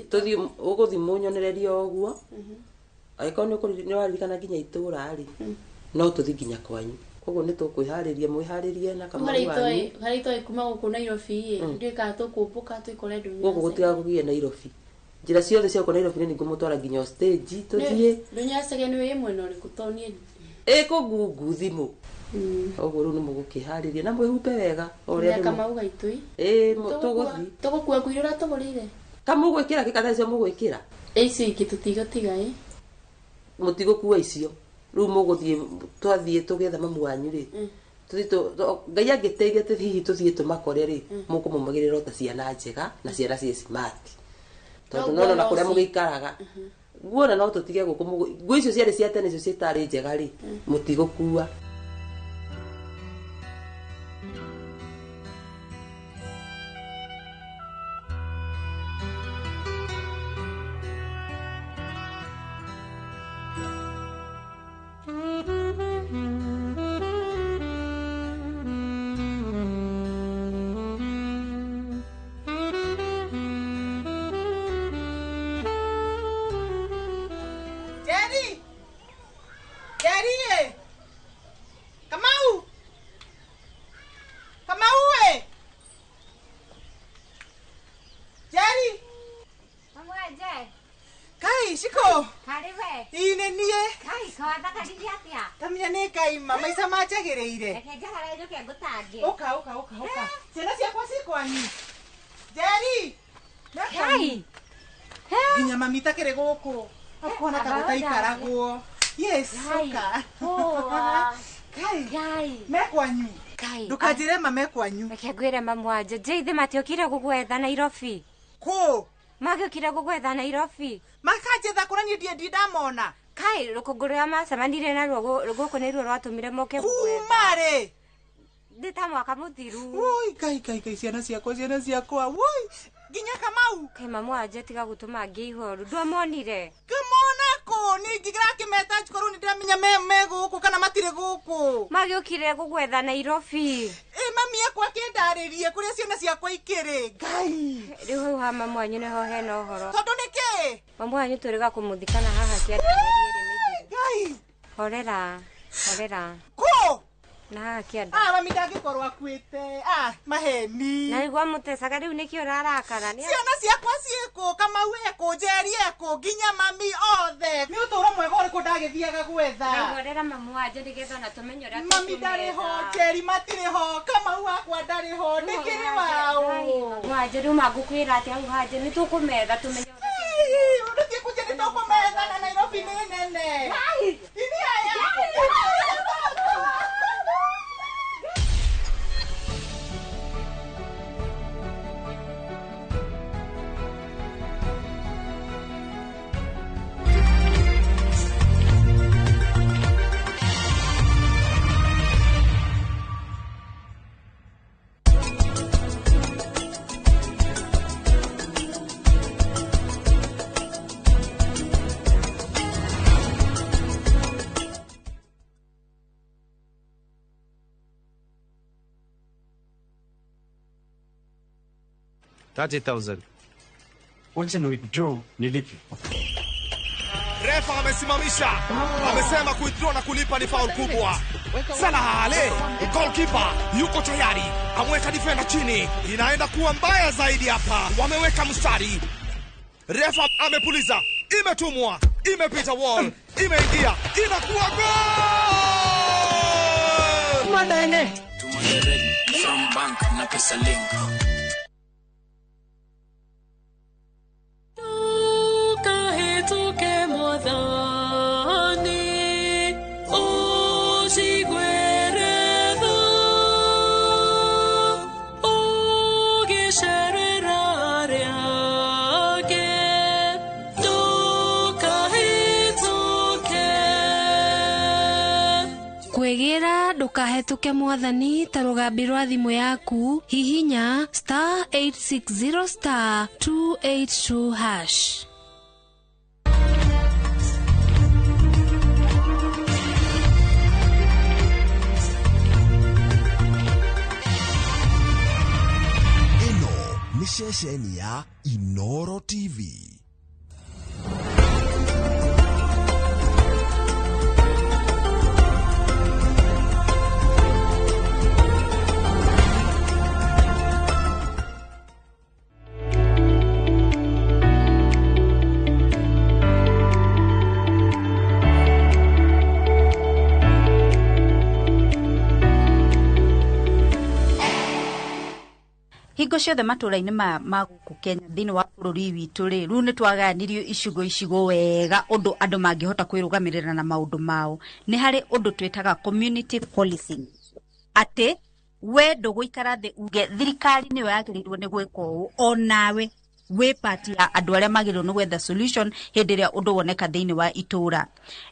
Tuthi uguthi munyonererie o uguo angĩkorwo nĩ waririkana nginya itũra rĩ no tuthi nginya kwanyu koguo nĩ tũkwĩharĩria mwĩharĩrie na kamaru wanyu harĩa itoĩ kuma gũkũ Nairobi ĩ ndiũĩ kana tũkũmbũka twĩkore ndũnyũ gũkũ gũtigakũgie Nairobi njĩra ciothe cia gũkũ Nairobi nĩ ngũmũtwara nginya stage tũthiĩ ndũnyacege nĩ wĩ mwena ũrĩkũ tondũ niĩ ĩkũngungu thimũ ũguo rĩu nĩ mũgũkĩharĩria na mwĩhumbe wega o ũrĩa ndĩ Kamau gaitũ ĩ tũgũthiĩ tũgũkua nguo iria ũratũgũrĩire kamũgwĩkĩra kĩkatha icio mũgwĩkĩra icio ingĩ tũtigũtiga ĩ mũtigũkua icio rĩu mũgũthiĩ twathiĩ tũgetha mamu wanyu rĩ tũthiĩ Ngai angĩteithia hihi tũthiĩ tũmakore rĩ mũkũmũmagĩrĩra ta ciana njega na ciana ciĩ smart tondũ no na kũrĩa mũgĩikaraga guona no tũtige gũkũ nguo icio ciarĩ cia tene icio citarĩ njega rĩ mũtigũkua. Maica manjagĩrĩire ũka ũka ũka ũka ciana ciakwa ci kwanyu Njeri Kai nginya mami takĩrĩ gũkũ akuona ta gũtaikaragwo yes ũka Kai me kwanyu ndũkanjĩre ma me kwanyu reke ngwĩre mamu wanje Njeithi matiũkire gũgwetha Nairobi kũ magĩũkire gũgwetha Nairobi makanjetha kũrĩa niĩ ndi ndamona Kai rũkũngũ rũrĩa macemanirie naruo gũkũ nĩruo rwatũmire moke gũgwetha kuma rĩ ndĩ ta mwaka mũthiru woi Kai Kai Kai ciana ciakwa woi nginya Kamau Kai mamu wanje tiga gũtũma ngĩe ihoru ndwamonire ngĩmona kũ nĩ ngĩrakĩmeta korwo nĩ ndĩramenya me gũkũ kana matirĩ gũkũ magĩũkire gũgwetha Nairobi ĩ mami akwa akĩndarĩrie kũrĩa ciana ciakwa ikĩrĩ Ngai rĩu hau ha mamu wanyu nĩho hena ũhoro tondũ nĩkĩ mamu wanyu tũrĩga kũmũthikana haha kĩanda Ngai horera horera kũ na haha kĩanda mami ndangĩkorwo akuĩte maheni na nĩguo amũtecaga rĩu nĩkĩo ũrarakara ciana ciakwa ciĩkũ Kamau ekũ Njeri ekũ nginya mami othe nĩ ũtũũro mwega ũrĩkũ ndagĩthiaga gwetha horera mamu wanje nĩgetha ona tũmenye ũrĩa mami ndarĩ ho Njeri matirĩ ho Kamau wakwa ndarĩ ho nĩkĩrĩ waũ mamu wanje rĩu mangũkwĩra atĩa hau hanje nĩ tũkũmetha tũmenye ũrĩa kũnje nĩ tũkũmetha na Nairobi nĩ nene ini aya $30,000. Wacha ni withdraw nilipe. Refa amesimamisha. Amesema kuwithdraw na kulipa ni foul kubwa. Salah Ale, goalkeeper yuko tayari. Amweka defender chini. Inaenda kuwa mbaya zaidi hapa. Wameweka mstari. Refa amepuliza. Imetumwa, imepita wall, imeingia, inakuwa goal. Madenge. From bank na pesa link. Kwĩgĩra ndũkahetũke mwathani ta rũgambi rwa thimũ yaku, hihinya star 860 star 282 hash. Ĩno nĩ ceceni ya Inoro TV. Hingo ciothe matũra-inĩ ma gũkũ Kenya thĩinĩ wa bũrũri witũ rĩ, rĩu nĩ twagayanirio icigo icigo wega ũndũ andũ mangĩhota kwĩrũgamĩrĩra na maũndũ mao. Nĩ harĩ ũndũ twĩtaga community policing, atĩ we ndũgũikara thĩ uge thirikari nĩyo yagĩrĩirwo nĩ gwĩka ũũ, onawe wĩ part ya andũ arĩa magĩrĩirwo nĩ gwetha solution hĩndĩ ĩrĩa ũndũ woneka thĩinĩ wa itũra.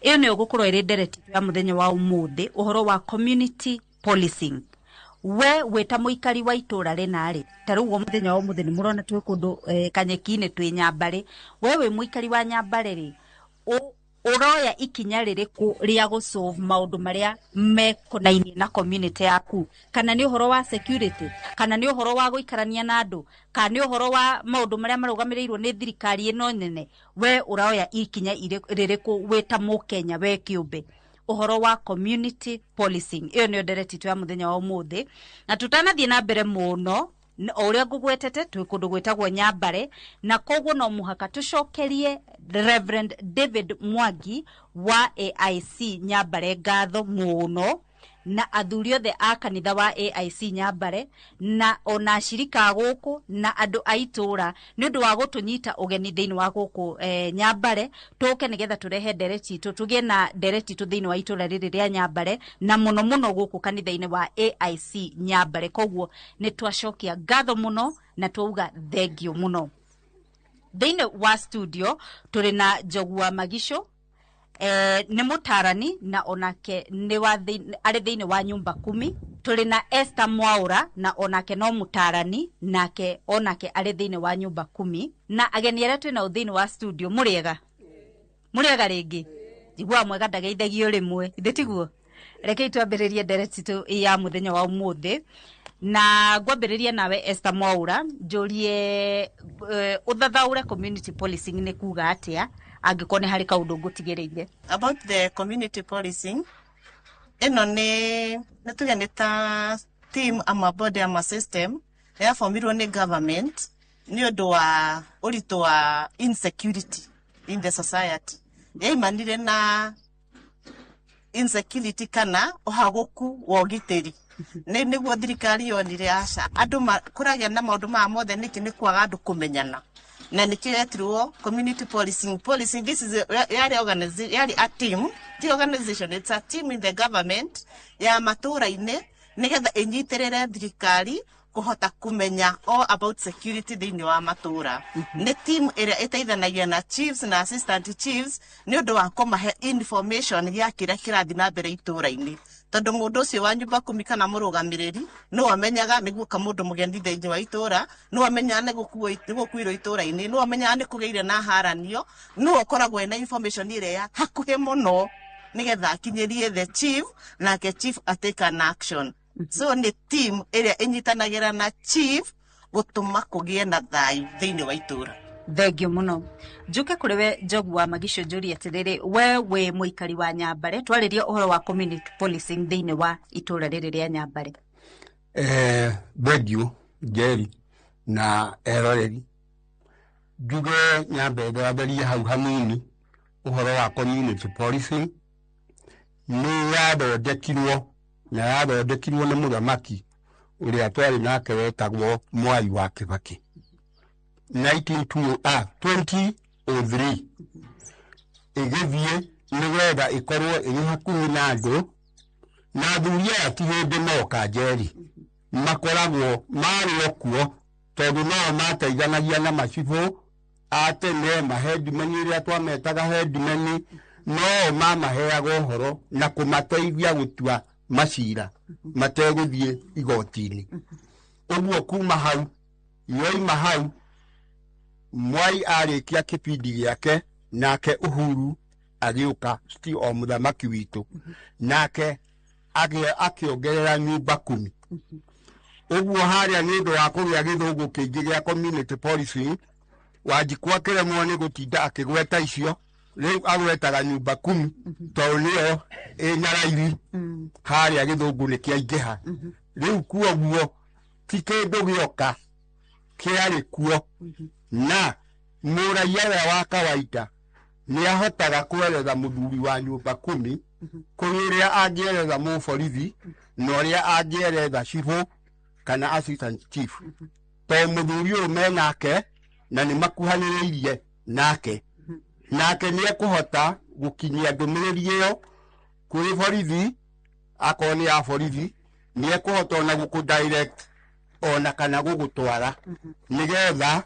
Ĩyo nĩyo gũkorwo ĩrĩ ndereti ya mũthenya wa ũmũthĩ, ũhoro wa community policing. We wĩta mũikari wa itũra rĩna rĩ, ta rĩu mũthenya wa ũmũthĩ nĩ mũrona twĩ kũndũ kanyeki-inĩ twĩ Nyambarĩ. We wĩ mũikari wa Nyambarĩ rĩ, ũroya ikinya rĩrĩkũ rĩa gũsolve maũndũ marĩa mekonainie na community yaku? Kana nĩ ũhoro wa security, kana nĩ ũhoro wa gũikarania na andũ, kana nĩ ũhoro wa maũndũ marĩa marũgamĩrĩirwo nĩ thirikari ĩno nene? We ũroya ikinya rĩrĩkũ wĩ ta mũkenya we kĩũmbe? Ũhoro wa community policing, ĩyo nĩyo ndereti itũ ya mũthenya wa ũmũthĩ. Na tũtanathiĩ na mbere mũno, o ũrĩa ngũgwetete, twĩ kũndũ gwĩtagwo Nyambare, na koguo no mũhaka tũcokerie Reverend David Mwangi wa AIC Nyambare ngatho mũno, na athuri othe a kanitha wa AIC Nyambare, na ona ashirika a gũkũ na andũ a itũra nĩ ũndũ wa gũtũnyita ũgeni thĩinĩ wa gũkũ Nyambare, tũke nĩgetha tũrehe ndereti itũ, tũgĩe na ndereti itũ thĩinĩ wa itũra rĩrĩ rĩa Nyambare, na mũno mũno gũkũ kanitha-inĩ wa AIC Nyambare. Koguo nĩ twacokia ngatho mũno na twauga thengio mũno. Thĩinĩ wa studio tũrĩ na Njogu wa Magico, nĩ mũtarani na onake nĩ wa arĩ thĩinĩ wa nyumba kumi. Tũrĩ na Esther Mwaura na onake no mũtarani, nake onake arĩ thĩinĩ wa nyumba kumi. Na ageni arĩa twĩ nao thĩinĩ wa studio, mũrĩega? Mũrĩega rĩngĩ? Njiguaga mwega ndageithagio rĩmwe, ithe tiguo? Rekei twambĩrĩrie ndereti itũ ya mũthenya wa ũmũthĩ, na ngwambĩrĩria nawe Esther Mwaura, njũrie ũthathaũre community policing nĩ kuga atĩa, angĩkorwo nĩ harĩ kaũndũ ngũtigĩrĩire. About the community policing, ĩno nĩ tuge nĩ ta team ama body ama system yabomirwo nĩ government nĩ ũndũ wa ũritũ wa insecurity in the society. Yaimanire na insecurity kana ũhagũku wa ũgitĩri. Nĩ nĩguo thirikari yonire aca andũ kũragĩa na maũndũ maya mothe nĩkĩ nĩ kwaga andũ kũmenyana, na nĩkĩo yetirwo community policing. Policing, this is yarĩ organization, yarĩ a team, ti organization, it's a team in the government ya matũra-inĩ nĩgetha ĩnyitĩrĩre thirikari kũhota kũmenya all about security thĩinĩ wa matũra. Nĩ team ĩrĩa ĩteithanagia na chiefs na assistant chiefs nĩ ũndũ wa kũmahe information ya kĩrĩa kĩrathiĩ na mbere itũra-inĩ, tondũ mũndũ ũcio wa nyumba kumi kana mũrũgamĩrĩri no amenyaga nĩ guoka mũndũ mũgeni thĩinĩ wa itũra, no amenyaga nĩ gũkuirwo itũra-inĩ, no amenyaga nĩ kũgĩire na haranio, no ũkoragwo ena information ĩrĩa ya hakuhĩ mũno nĩgetha akinyĩrie the chief, nake chief atake an action. So nĩ team ĩrĩa ĩnyitanagĩra na chief gũtũma kũgĩe na thayũ thĩinĩ wa itũra. Thengio mũno. Njuke kũrĩ we Njogu wa Magico, njũrie atĩrĩrĩ, we wĩ mũikari wa Nyambare, twarĩrie ũhoro wa community policing thĩinĩ wa itũra rĩrĩ rĩa Nyambare. Thengio Njeri na eroreri, njuge nyambe ndamberie hau hanini ũhoro wa community policing. Nĩ yathondekirwo, na yathondekirwo nĩ mũthamaki ũrĩa twarĩ nake wetagwo Mwai wa Kĩbakĩ 2003, ĩgĩthiĩ nĩgetha ĩkorwo ĩrĩ hakuhĩ na andũ, na athuri aya ti hĩndĩ moka Njeri, makoragwo marĩ o kuo tondũ nao mateithanagia na macibũ a tene, mahedimeni ĩrĩa twametaga hedimeni, No mamaheaga ũhoro na kũmateithia gũtua macira mategũthiĩ igoti-inĩ. Ũguo kuma hau yoima hau Mwai arĩkia kĩbindi gĩake, nake Uhuru agĩũka sti o mũthamaki witũ, nake akĩongerera nyumba kumi. Ũguo harĩa nĩ ũndũ wa kũgĩa gĩthũngũ kĩingĩ gĩa community policing, Wanjikũ akĩremwo nĩ gũtinda akĩgweta icio, rĩu agwetaga nyumba kumi tondũ nĩyo ĩna raithi, harĩa gĩthũngũ nĩ kĩaingĩha. Rĩu kuoguo ti kĩndũ gĩoka kĩarĩ kuo, na mũraiya ũrĩa wa kawaida nĩ ahotaga kweretha mũthuri wa nyumba kumi kũrĩ ũrĩa angĩeretha mũborithi na ũrĩa angĩeretha cibũ kana assistant chief, tondũ mũthuri ũyũ menake na nĩ makuhanĩrĩirie nake, nake nĩ ekũhota gũkinyia ndũmĩrĩri ĩyo kũrĩ borithi, akorwo nĩ ya borithi nĩ ekũhota ona gũkũ direct ona kana gũgũtwara, nĩgetha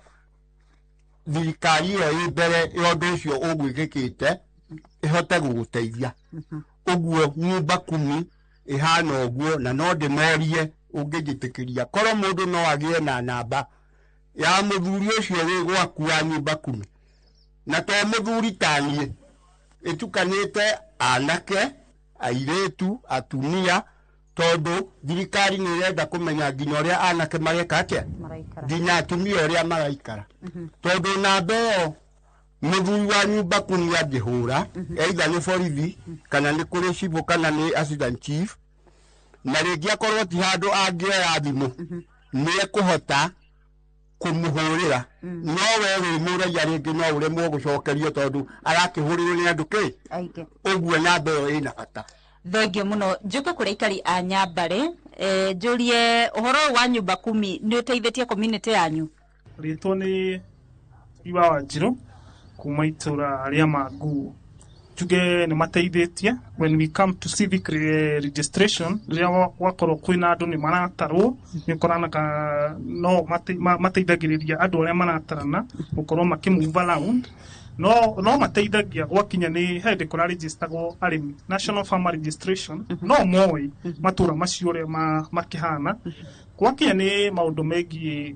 thirikari ĩyo ĩ mbere ya ũndũ ũcio ũgwĩkĩkĩte ĩhote gũgũteithia. Ũguo nyumba kumi ĩhana ũguo, na no ndĩmorie ũngĩnjĩtĩkĩria korwo mũndũ no agĩe na namba ya mũthuri ũcio wĩ gwaku wa nyumba kumi, na to mũthuri taniĩ, ĩtukanĩte anake, airĩtu, atumia, tondũ thirikari nĩ ĩrenda kũmenya nginya ũrĩa anake mareka atĩa, nginya atumia ũrĩa maraikara. Tondũ namba ĩyo mũthuri wa nyumba kumi angĩhũra, either nĩ borithi kana nĩ kũrĩ cibũ kana nĩ assistant chief, na rĩngĩ akorwo ti handũ angĩoya thimũ, nĩ ekũhota kũmũhũrĩra. No we wĩ mũraiya rĩngĩ no ũremwo gũcokerio tondũ arakĩhũrĩrwo nĩ andũ kĩ. Ũguo namba ĩyo ĩna bata. Thengio mũno. Njũke kũrĩ aikari a Nyambare, njũrie ũhoro ũyũ wa nyumba kumi nĩ ũteithĩtie community yanyu? Rĩtwa nĩ Iwa Wanjirũ kuma itũra rĩa Manguo. Njuge nĩ mateithĩtie when we come to civic registration, rĩrĩa gwakorwo kwĩna andũ nĩ maratarwo, nĩ ũkoranaga no mateithagĩrĩria andũ arĩa maratarana gũkorwo makĩ move around. No mateithagia gwakinya nĩ hĩndĩ kũrarĩgistagwo arĩmi, National Farmer Registration, no moĩ matũra macio ũrĩa makĩhana. Gwakinya nĩ maũndũ megiĩ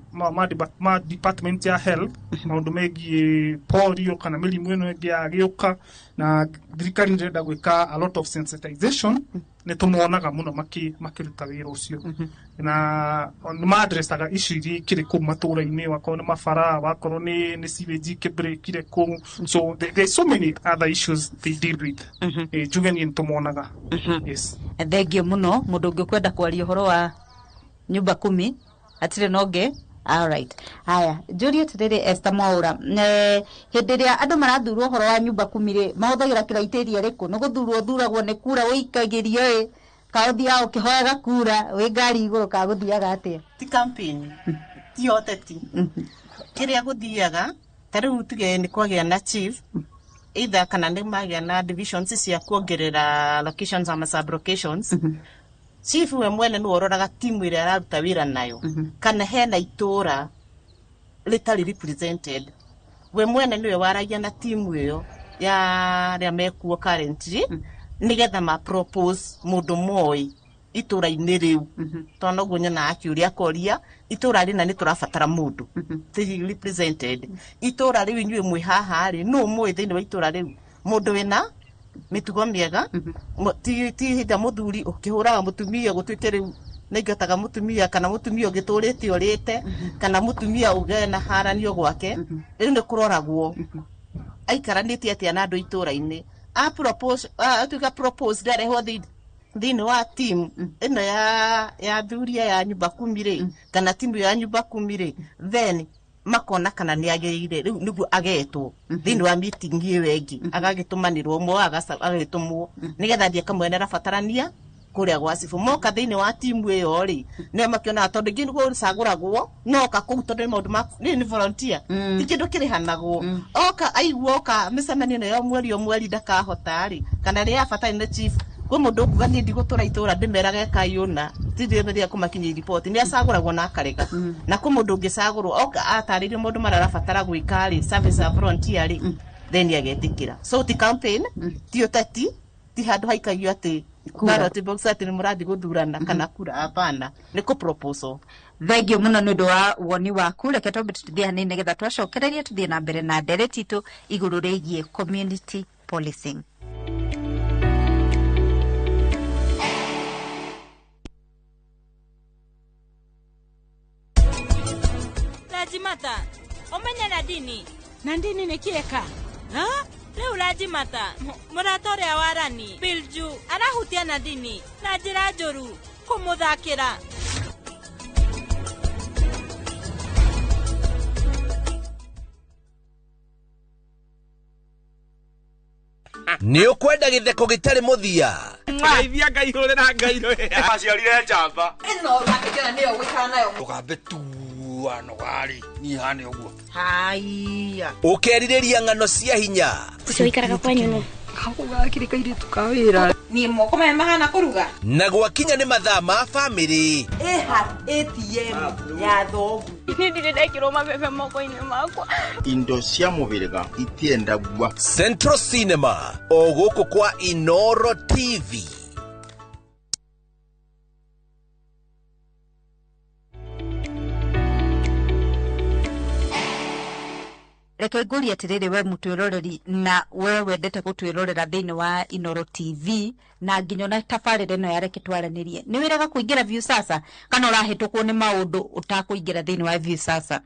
ma department ya health, maũndũ megiĩ polio kana mĩrimũ ĩno ĩngĩ yagĩũka, na thirikari nĩ ĩrenda gwĩka a lot of sensitization, nĩ tũmonaga mũno makĩruta wĩra ũcio. Na nĩ ma-addressaga issue iria ikĩrĩ kũu matũra-inĩ, wakorwo nĩ mabara, wakorwo nĩ sewage ikĩbreakire kũu. So there's so many other issues they deal with. Njuge niĩ nĩ tũmonaga. Yes. Thengio mũno. Mũndũ ũngĩ ũkwenda kwaria ũhoro wa nyumba kumi hatirĩ na ũngĩ? Alright. Haya, njũrie atĩrĩrĩ Esther Mwaũra, hĩndĩ ĩrĩa andũ marathurwo ũhoro wa nyumba kumi rĩ, mahũthagĩra criteria ĩrĩkũ? Nĩ gũthurwo ũthuragwo nĩ kura ũikagĩrio ĩ, ka ũthiaga ũkĩhoyaga kura wĩ ngari igũrũ, ka gũthiaga atĩa? Ti campaign, ti ũteti. Kĩrĩa gũthiaga, ta rĩu tuge nĩ kwagĩa na chief, either kana nĩ magĩa na divisions cia kuongerera locations ama sub locations. Chief we mwene nĩwe ũroraga timu ĩrĩa araruta wĩra nayo, kana hena itũra rĩtarĩ represented. We mwene nĩwe waragia na timu ĩyo ya arĩa mekuo currently, nĩgetha ma propose mũndũ moĩ itũra-inĩ rĩu. Tondũ noguo nyonaga akĩũria akoria itũra rĩna nĩ tũrabatara mũndũ ti represented. Itũra rĩu inyuĩ mwĩ haha rĩ, nũ mũĩ thĩinĩ wa itũra rĩu mũndũ wĩna mĩtugo mĩega, ti hĩndĩ mũthuri ũkĩhũraga mũtumia gũtuĩke rĩu nĩaingataga mũtumia, kana mũtumia ũgĩtũrĩte ũrĩte, kana mũtumia ũgĩe na haranio gwake. Rĩu nĩ kũroragwo aikaranĩtie atĩa na andũ itũra-inĩ. Atuĩka propose ndarehwo thĩinĩ wa team ĩno ya athuri ya nyumba kumi rĩ, kana timu ya nyumba kumi rĩ, then makona kana nĩ agĩrĩire rĩu nĩguo agetwo thĩinĩ wa meeting ĩyo ĩngĩ, agagĩtũmanĩrwo ũmwe agagĩtũmwo nĩgetha athiĩ akamwene arabatarania kũrĩa gwa cibũ. Moka thĩinĩ wa timu ĩyo rĩ, nĩo makĩonaga tondũ ingĩ nĩguo ũcagũragwo noka kũu tondũ nĩ maũndũ ma nĩ volunteer, ti kĩndũ kĩrĩhanagwo. Oka aigua oka mĩcemanio ĩno ya mweri o mweri ndakahota rĩ, kana rĩrĩa abatarĩ nĩ chief, kwĩ mũndũ ũkuga niĩ ndigũtũra itũra ndĩmerage ekai ũna, tindirĩmĩria kũmakinyia riboti, nĩ acagũragwo na akarega. Na kwĩ mũndũ ũngĩcagũrwo oka atarĩrio maũndũ marĩa arabatara gwĩka rĩ, service ya volunteer rĩ, Then agetĩkĩra. So ti campaign, ti ũteti, ti handũ haikagio atĩ Kura. Ballot box atĩ nĩ mũrathiĩ gũthurana kana kura, hapana, nĩ kũ proposal. Thengio mũno nĩ ũndũ wa woni waku. Reke twambe tũthiĩ hanini nĩgetha twacokereria tũthiĩ na mbere na ndereti itũ igũrũ rĩgiĩ community policing. Rajimata, ũmenye na ndini. Na ndini nĩ kĩeka? Ha? Rĩu Rajimata, mũrata ũrĩa wa Rani, Bilju, arahutia na ndini na njĩra njũru kũmũthakĩra. Nĩ ũkwenda gĩtheko gĩtarĩ mũthia? Geithia Ngai, hũrĩra Ngai rwĩa. Aciarire njamba. Ĩno ũrakĩkena nĩyo gũikara nayo. Tũgambe tuanogarĩ niĩ hane ũguo. Haiya. Ũkerirĩria ng'ano cia hinya? Ũcio ũikaraga kwanyu nũ? Gakĩrĩ kairĩtu ka wĩra. Niĩ moko maya mahana kũruga. Na gwakinya nĩ mathaa ma bamĩrĩ? Ĩha ATM ya thogu. Niĩ ndirĩ ndekĩrwo mabebe moko-inĩ makwa. Indo cia mũhĩrĩga itiendagua. Central Cinema o gũkũ kwa Inoro TV. Reke ngũrie atĩrĩrĩ, we mũtwĩroreri na we wendete gũtwĩrorera thĩinĩ wa Inoro TV na nginya ona tabarĩra ĩno ya Reke Twaranĩrie, nĩ wĩraga kũingĩra Viusasa kana ũrahĩtũkwo nĩ maũndũ ũtakũingĩra thĩinĩ wa Viusasa?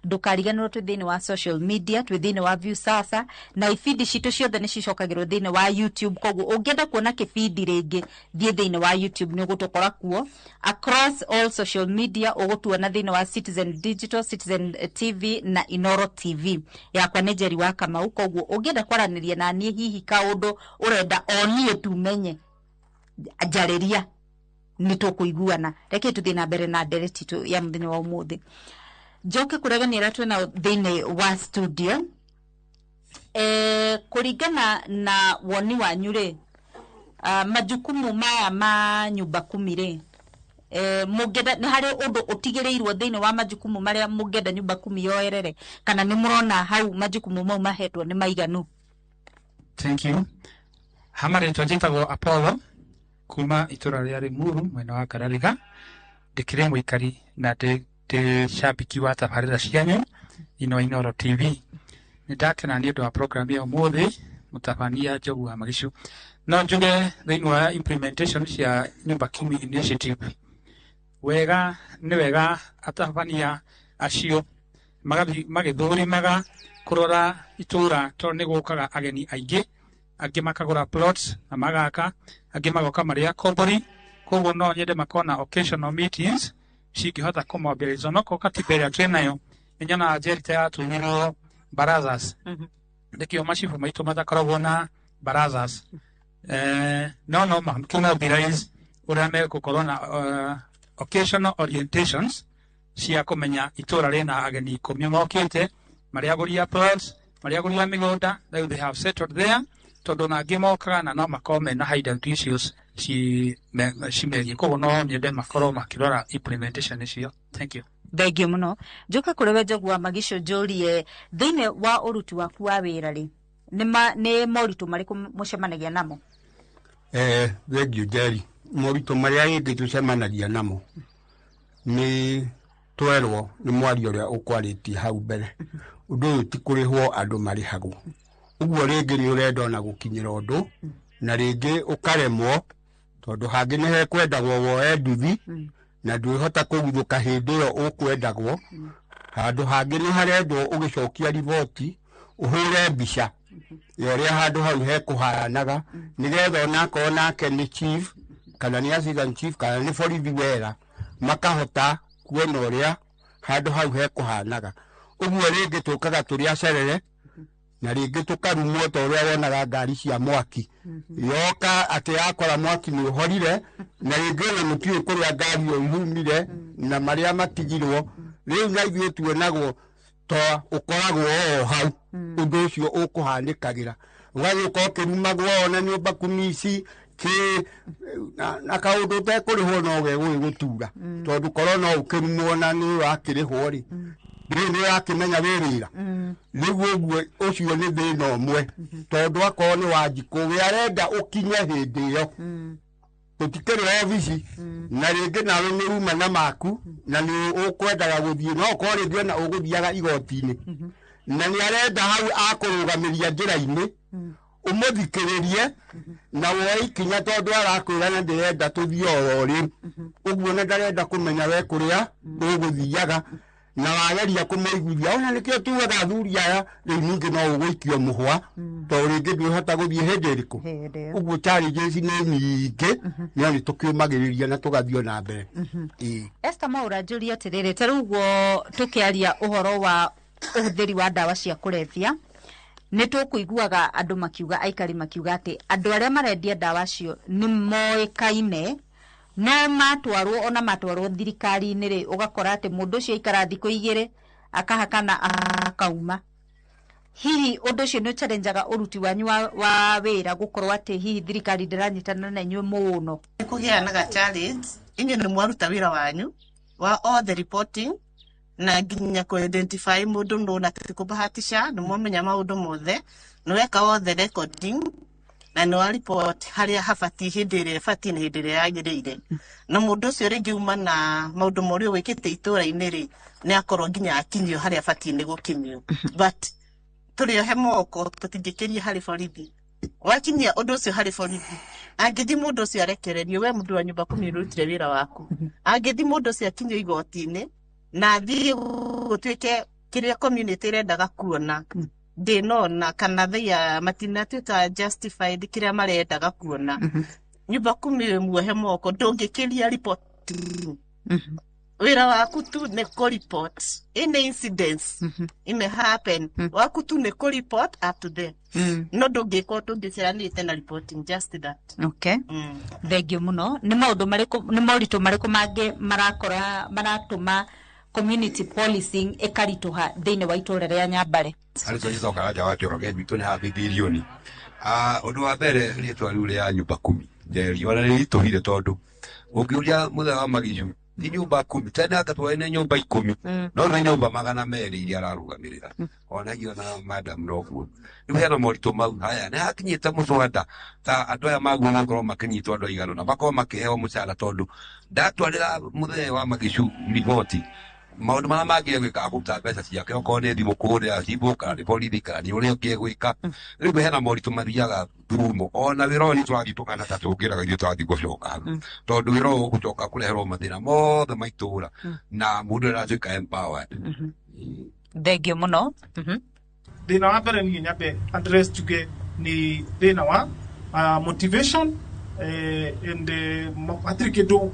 Ndũkariganĩrwo twĩ thĩinĩ wa social media, twĩ thĩinĩ wa Viusasa na ibindi citũ ciothe nĩ cicokagĩrwo thĩinĩ wa YouTube. Koguo ũngĩenda kuona kĩbindi rĩngĩ, thiĩ thĩinĩ wa YouTube, nĩ ũgũtũkora kuo. Across all social media ũgũtuona thĩinĩ wa Citizen Digital, Citizen TV na Inoro TV. Yakwa nĩ Njeri wa Kamau. Koguo ũngĩenda kwaranĩria na niĩ, hihi kaũndũ ũrenda o niĩ tu menye, njarĩria, nĩ tũkũiguana. Reke tũthiĩ na mbere na ndereti itũ ya mũthenya wa ũmũthĩ. Njoke kũregania arĩa twĩnao thĩinĩ wa studio. Kũringana na woni wanyu rĩ, majukumu maya ma nyumba kumi rĩ, mũngĩenda nĩ harĩ ũndũ ũtigĩrĩirwo thĩinĩ wa majukumu marĩa mũngĩenda nyumba kumi yoerere, kana nĩ mũrona hau majukumu mau mahetwo nĩ maiganu? Thank you. Hama rĩtwa njĩtagwo Apollo kuma itũra rĩa Limuru mwena wa Karariga. Ndĩkĩrĩ mũikari na ndĩ shabiki wa tabarĩra cianyu ino Inoro TV. Nĩ ndakena nĩ ũndũ wa program ya ũmũthĩ, mũtabania Njogu wa Magicu. No njuge thĩinĩ wa implementation cia Nyumba Kumi Initiative, wega nĩ wega atabania acio magathi magĩthũrimaga kũrora itũra, tondũ nĩ gũkaga ageni aingĩ, angĩ makagũra plots na magaka, angĩ magoka marĩ akombori. Koguo no nyende makona occasional meetings cingĩhota kũmobilize. Onokorwo katiba ĩrĩa twĩnayo nĩ nyonaga Njeri ta yatunyirwo barazas, nĩkĩo macibũ maitũ matakoragwo na barazas. No makĩmobilize ũrĩa megũkorwo na occasional orientations cia kũmenya itũra rĩna ageni 10 mokĩte, marĩa agũri a plots, marĩa agũri a mĩgũnda, rĩu they have settled there, tondũ na angĩ mokaga na no makorwo mena hidden issues cimegiĩ. Koguo no nyende makorwo makĩrora implementation icio. Thank you. Thengio mũno. Njoke kũrĩ we Njogu wa Magicu, njũrie thĩinĩ wa ũruti waku wa wĩra rĩ, nĩ moritũ marĩkũ mũcemanagia namo? Thengio Njeri. Moritũ marĩa rĩngĩ tũcemanagia namo nĩ twerwo nĩ mwaria ũrĩa ũkwarĩtie hau mbere, ũndũ ũyũ ti kũrĩhwo andũ marĩhagwo. Ũguo rĩngĩ nĩ ũrenda ona gũkinyĩra ũndũ na rĩngĩ ũkaremwo, tondũ hangĩ nĩ hekwendagwo woe nduthi na ndwĩhota kũguthũka hĩndĩ ĩyo ũkwendagwo. Handũ hangĩ nĩ harendwo ũgĩcokia riboti ũhũre mbica ya ũrĩa handũ hau hekũhanaga, nĩgetha onakorwo nake nĩ chief kana nĩ assistant chief kana nĩ borithi wera, makahota kuona ũrĩa handũ hau hekũhanaga. Ũguo rĩngĩ tũkaga tũrĩ acerere na rĩngĩ tũkarumwo ta ũrĩa wonaga ngari cia mwaki yoka atĩ yakora mwaki nĩ ũhorire, na rĩngĩ ona mũtiũĩ kũrĩa ngari ĩyo yumire na marĩa matigirwo. Rĩu na ithuĩ tuonagwo ta ũkoragwo o hau ũndũ ũcio ũkũhanĩkagĩra, ũgagĩũka ũkĩrumagwo ona nyũmba kumi ici kĩ na kaũndũ ũtekũrĩhwo no gegũgĩgũtura, tondũ korwo no ũkĩrumwo na nĩ ũrakĩrĩhwo rĩ, rĩu nĩ ũrakĩmenya wĩ wĩra. Rĩu ũguo ũcio nĩ thĩna ũmwe tondũ akorwo nĩ Wanjikũ we arenda ũkinye hĩndĩ ĩyo tũtikĩrĩ obici na rĩngĩ nawe nĩ uma na maku na nĩ ũkwendaga gũthiĩ no ũkorwo rĩngĩ ona ũgũthiaga igoti-inĩ na nĩ arenda hau akũrũgamĩria njĩra-inĩ ũmũthikĩrĩrie na woe ikinya tondũ arakwĩra na ndĩrenda tũthiĩ oro rĩu ũguo na ndarenda kũmenya we kũrĩa ũgũthiaga na wageria kũmũiguithia ona nĩkĩo tugaga athuri aya rĩu ningĩ no ũgũikio mũhwa tondũ rĩngĩ ndwĩhota gũthiĩ hĩndĩ ĩrĩkũ ũguo challenges nĩ nyingĩ no nĩ tũkĩũmagĩrĩria na tũgathiĩ na mbere. Ĩĩ. Esther Mwaura njũrie atĩrĩrĩ, ta rĩu ũguo tũkĩaria ũhoro wa ũhũthĩri wa ndawa cia kũrebia nĩ tũkũiguaga andũ makiuga, aikari makiuga atĩ andũ arĩa marendia ndawa cio nĩ moĩkaine no matwarwo ona matwarwo thirikari-inĩ rĩ, ũgakora atĩ mũndũ ũcio aikara thikũ igĩrĩ akahakana akauma. Hihi ũndũ ũcio nĩ ũchallengaga ũruti wanyu wa wĩra gũkorwo atĩ hihi thirikari ndĩranyitanĩra na inyuĩ mũno? Kũgĩa challenge inyuĩ nĩ mwaruta wĩra wanyu wa all the reporting na nginya kũ identify mũndũ nũ na ti kũbahatisha nĩ mwamenya maũndũ mothe nĩ weka all the recording na nĩ wa report harĩa habatiĩ hĩndĩ ĩrĩa ĩbatiĩ na hĩndĩ ĩrĩa yagĩrĩire na mũndũ ũcio rĩngĩ uma na maũndũ morĩa wĩkĩte itũra-inĩ rĩ nĩ akorwo nginya akinyio harĩa abatiĩ nĩ gũkinyio but tũrĩ ohe moko tũtingĩkĩria harĩ borithi wakinyia ũndũ ũcio harĩ borithi angĩthi mũndũ ũcio arekererio we mũndũ wa nyũmba kumi ũrutire wĩra waku angĩthi mũndũ ũcio akinyio igoti-inĩ na athiĩ gũtuĩke kĩrĩa community ĩrendaga kuona ndĩnona kana they are matinatuĩka justified kĩrĩa marendaga kuona nyũmba kumi wĩ muohe moko ndũngĩkĩria report wĩra waku tu nĩ kũ report any incidents ime happen waku tu nĩ kũ report up to them no ndũngĩka ũndũ ũngĩciranĩte na reporting just that. Okay. Thengiũ mũno. Nĩ maũndũ marĩkũ, nĩ moritũ marĩkũ mangĩ marakora maratũma community policing ĩkaritũha thĩinĩ wa itũũra rĩa Nyambare? Harĩ tũgĩcoka Karanja wa Njoroge gwitũ nĩ haha birioni. Ũndũ wa mbere rĩtwa rĩu rĩa nyũmba kumi Njeri ona nĩ ritũhire tondũ ũngĩũria mũthenya wa Magicu nĩ nyũmba kumi tene anga twarĩ na nyũmba 10 no nĩ nyũmba 200 iria ararũgamĩrĩra onagia na madam noguo rĩu hena moritũ mau haya nĩ hakinyĩte mũcwanda ta andũ aya maguo makorwo makĩnyitwo andũ aigana na makorwo makĩheo mũcara tondũ ndatwarĩra mũthenya wa Magicu riboti maũndũ marĩa mangĩ egwĩka akũruta mbeca ciake okorwo nĩ thimũ kũhũrĩra cimũ kana nĩ borithi kana nĩ ũrĩa ũngĩ egwĩka rĩu hena moritũ mathiaga thurumo ona wĩra ũyũ nĩ tũrathiĩ tũkana ta tũngĩraga ithuĩ tũrathiĩ gũcoka tondũ wĩra ũyũ ũgũcoka kũreherwo mathĩna mothe ma itũũra na mũndũ nĩaratuĩka empowered. Thengiũ mũno. Thĩna wa mbere niĩ nyambe address njuge nĩ thĩna wa motivation and hatirĩ kĩndũ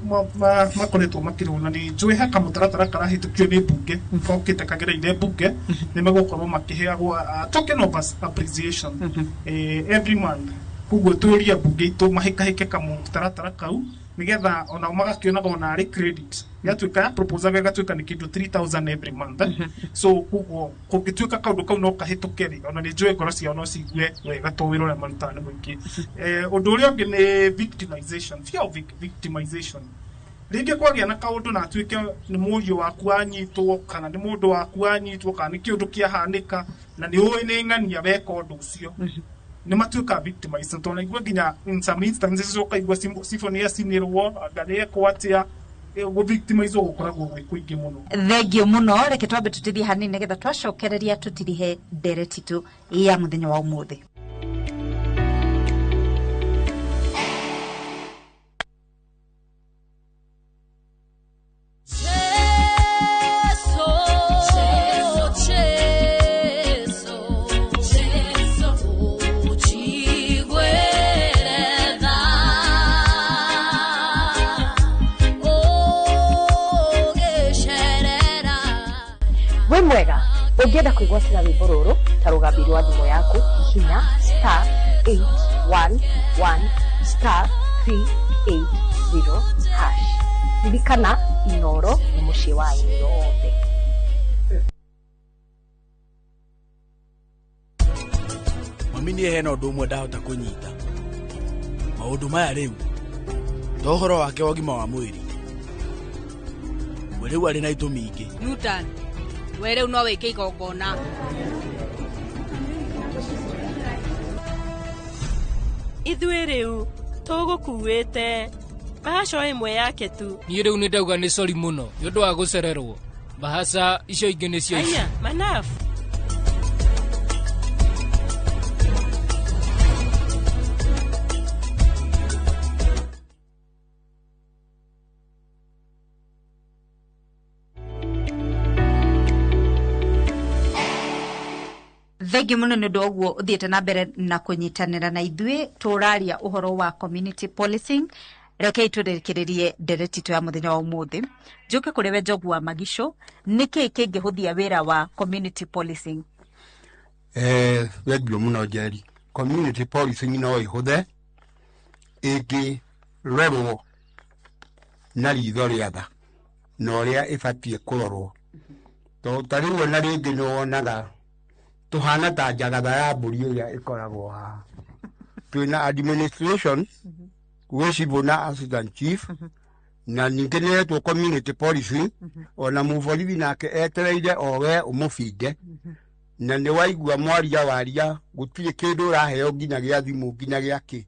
makoretwo makĩrwo na nĩ njũĩ he kamũtaratara karahĩtũkio nĩ mbunge kokĩte kagereire mbunge nĩ megũkorwo makĩheagwo token of appreciation every month koguo tũrie mbunge itũ mahĩkahĩke kamũtaratara kau nĩgetha onao magakĩonaga ona arĩ credit gĩatuĩka ya proposal gĩgatuĩka nĩ kĩndũ 3000 every month so koguo kũngĩtuĩka kaũndũ kau no kahĩtũke rĩ ona nĩ njũĩ ngoro ciao no ciigue wega tondũ wĩra ũrĩa marutaga nĩ mũingĩ. Ũndũ ũrĩa ũngĩ nĩ victimization, fear of victimization rĩngĩ kwagĩa na kaũndũ na atuĩke nĩ mũriũ waku anyitwo kana nĩ mũndũ waku anyitwo kana nĩ kĩũndũ kĩahanĩka na nĩ ũĩ nĩ ng'ania weka ũndũ ũcio nĩ matuĩka victimized tondũ naigua nginya in some instances ũkaigua cibũ nĩ acinĩrwo anga nĩ ekwo atĩa gũ-victimize gũkoragwo gwĩ kũingĩ mũno. Thengiũ mũno, reke twambe tũtithie hanini nĩgetha twacokereria tũtirihe ndereti itũ ya mũthenya wa ũmũthĩ. Wĩ mwega ũngĩenda kwĩgwatĩra rwĩmbo rũrũ ta rũgambi rwa thimũ yaku hihinya star 811 star 380 hash. Ririkana Inooro nĩ mũciĩ wa aini othe. Mami niĩ hena ũndũ ũmwe ndahota kũnyita maũndũ maya rĩu to ũhoro wake wa ũgima wa mwĩrĩ we rĩu arĩ na itũmi ingĩ. Newton, we rĩu no wĩke igongona. Ithuĩ rĩu tũgũkuĩte bahaca o ĩmwe yake tu. Niĩ rĩu nĩ ndauga nĩ sori mũno nĩ ũndũ wa gũcererwo. Bahaca icio ingĩ nĩcio ici. Aya, Manaf. Thengiå må no nä å ndå wa ũguo ũthiĩte na mbere na kũnyitanĩra na ithuĩ tũraria ũhoro wa community policing. Rekei tũrĩkĩrĩrie ndereti itũ ya mũthenya wa ũmũthĩ. Njũke kũrĩ we Njogu wa Magico, nĩkĩĩ kĩngĩhũthia wĩra wa community policing? Thengiũ mũno Njeri. Community policing no ĩhũthe ĩngĩrorwo na ritho rĩa tha na ũrĩa ĩbatiĩ kũrorwo, tondũ ta rĩu ona rĩngĩ nĩ wonaga tũhana ta njagatha ya mbũri ĩrĩa ĩkoragwo haha. Twĩna administration gwĩ cibũ na assistant chief, na ningĩ nĩ etwo community policing, ona mũborithi nake etereire o we ũmũbinge, na nĩ waigua mwaria waria gũtirĩ kĩndũ ũraheo nginya gĩa thimũ nginya gĩa kĩ,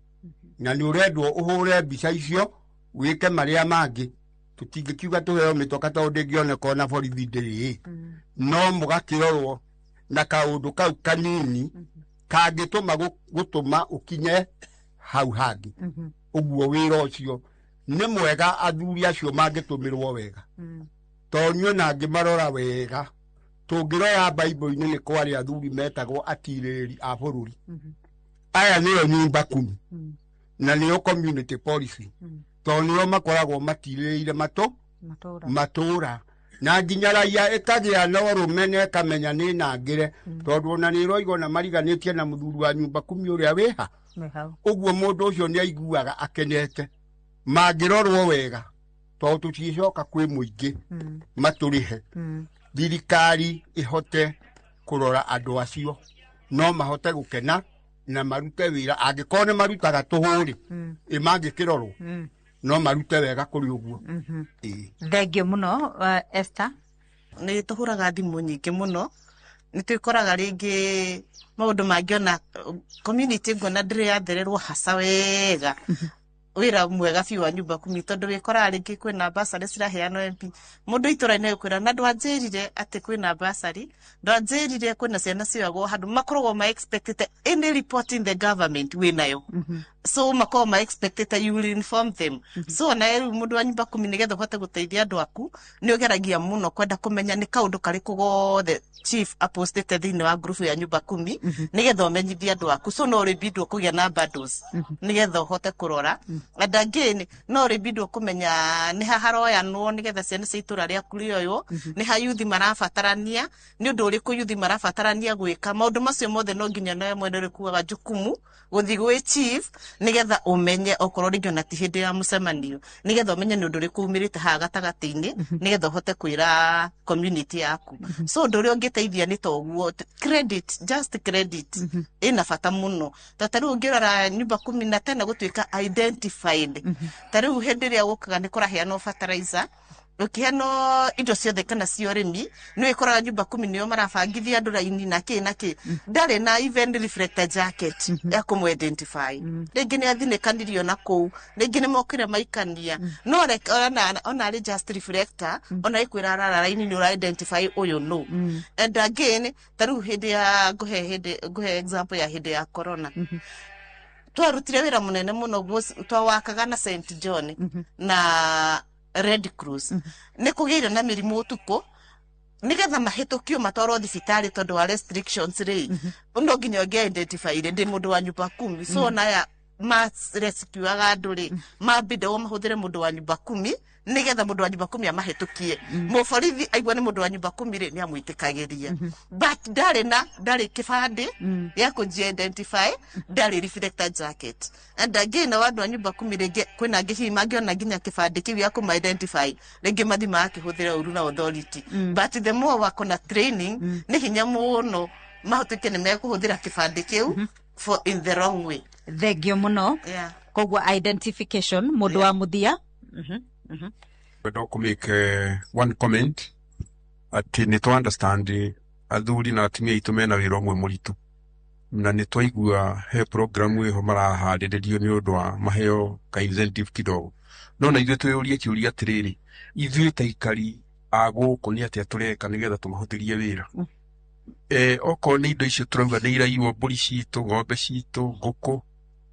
na nĩ ũrendwo ũhũre mbica icio wĩke marĩa mangĩ. Tũtingĩkiuga tũheo mĩtoka tondũ ndĩngĩoneka ona borithi ndĩrĩ, no mũgakĩrorwo na kaũndũ kau kanini kangĩtũma gũtũma ũkinye hau hangĩ. Ũguo wĩra ũcio nĩ mwega athuri acio mangĩtũmĩrwo wega, tondũ niĩ ona ngĩmarora wega tũngĩrora Bible-inĩ nĩ kwarĩ athuri metagwo atirĩrĩri a bũrũri. Aya nĩo nyumba kumi na nĩo community policy, tondũ nĩo makoragwo matirĩrĩire matũra na nginya raia ĩkagĩa na ũrũme na ĩkamenya nĩ nangĩre, tondũ ona nĩ ĩroiga ona mariganĩtie na mũthuri wa nyumba kumi ũrĩa wĩha. Ũguo mũndũ ũcio nĩ aiguaga akenete. Mangĩrorwo wega, tondũ tũticoka kwĩ mũingĩ matũrĩhe, thirikari ĩhote kũrora andũ acio no mahote gũkena na marute wĩra. Angĩkorwo nĩ marutaga tũhũrĩ, ĩ mangĩkĩrorwo no marute wega kũrĩ ũguo. Thengiũ mũno Esther. Nĩ tũhũraga thimũ nyingĩ mũno, nĩ twĩkoraga rĩngĩ maũndũ mangĩ ona community nguona ndĩrĩ yathererwo haca wega wĩra mwega biũ wa nyumba kumi, tondũ wĩkoraga rĩngĩ kwĩna bursary ciraheanwo MP, mũndũ itũra-inĩ kwĩra na ndwanjĩrire atĩ kwĩna bursary, ndwanjĩrire kwĩna ciana cioyagwo handũ, makoragwo ma expected any report in the government wĩnayo, so makoragwo ma expected you will inform them. So ona rĩu mũndũ wa nyumba kumi nĩgetha ũhote gũteithia andũ aku nĩ ũgeragia mũno kwenda kũmenya nĩ kaũndũ karĩkũ gothe chief apostĩte thĩinĩ wa group ya nyumba kumi nĩgetha ũmenyithie andũ aku. So no ũrĩbindwo kũgĩa na bundles nĩgetha ũhote kũrora. And again no ũrĩbindwo kũmenya nĩ ha haroyanwo nĩgetha ciana cia itũra rĩaku rĩoywo, nĩ ha yuthi marabatarania, nĩ ũndũ ũrĩkũ yuthi marabatarania gwĩka. Maũndũ macio mothe no nginya nawe mwene ũrĩkuaga jukumu gũthiĩ gwĩ chief nĩgetha ũmenye okorwo rĩngĩ ona ti hĩndĩ ya mũcemanio, nĩgetha ũmenye nĩ ũndũ ũrĩkũ umĩrĩte haha gatagatĩ-inĩ nĩgetha ũhote kwĩra community yaku. So ũndũ ũrĩa ũngĩteithia nĩ ta ũguo, credit, just credit ĩna bata mũno. Ta rĩu ũngĩrora nyumba kumi na tena gũtuĩka identified, ta rĩu hĩndĩ ĩrĩa gũkaga nĩ kũraheanwo fertilizer, ũkĩheanwo indo ciothe kana cia ũrĩmi, nĩ wĩkoraga nyumba kumi nĩo marabangithia andũ raini na kĩ na kĩ, ndarĩ na even reflector jacket ya kũmũ identify. Rĩngĩ nĩ athinĩkanirio na kũu, rĩngĩ nĩ mokire maikania, no ona arĩ just reflector, ona ĩkwĩra arara raini nĩ ũra identify ũyũ no. And again ta rĩu hĩndĩ ya ngũhe example ya hĩndĩ ya corona, twarutire wĩra mũnene mũno, twawakaga na St John na Red Cross. Nĩ kũgĩire na mĩrimũ ũtukũ nĩgetha mahĩtũkio matwarwo thibitarĩ tondũ wa restrictions rĩ, no nginya ũngĩ identify ndĩ mũndũ wa nyumba kumi. So ona ma rescuaga andũ rĩ, mambindagwo mahũthĩre mũndũ wa nyumba kumi nĩgetha mũndũ wa nyumba kumi amahĩtũkie. Mũborithi aigua nĩ mũndũ wa nyumba kumi rĩ, nĩ amwĩtĩkagĩria, but ndarĩ kĩbandĩ gĩa kũnji identify, ndarĩ reflector jacket. And again andũ a nyumba kumi rĩngĩ kwĩna angĩ hihi mangĩona nginya kĩbandĩ kĩu gĩa kũma identify, rĩngĩ mathi magakĩhũthĩra ũru na authority. But the more wako na training, nĩ hinya mũno mahũtũke nĩ mekũhũthĩra kĩbandĩ kĩu for in the wrong way. Thengio mũno. Koguo identification mũndũ wa mũthia. Wenda kũ make one comment atĩ nĩ tũ understand athuri na atumia aitũ mena wĩra ũmwe mũritũ. Na nĩ twaigua he programu ĩho maraharĩrĩrio nĩ ũndũ wa maheo ka incentive kidogo. No na ithuĩ twĩyũrie kĩũria atĩrĩrĩ, ithuĩ ta aikari a gũkũ nĩ atĩa tũreka nĩgetha tũmahũthĩrie wĩra? Okorwo nĩ indo icio tũrauga nĩ iraiywo, mbũri citũ, ng'ombe citũ, ngũkũ,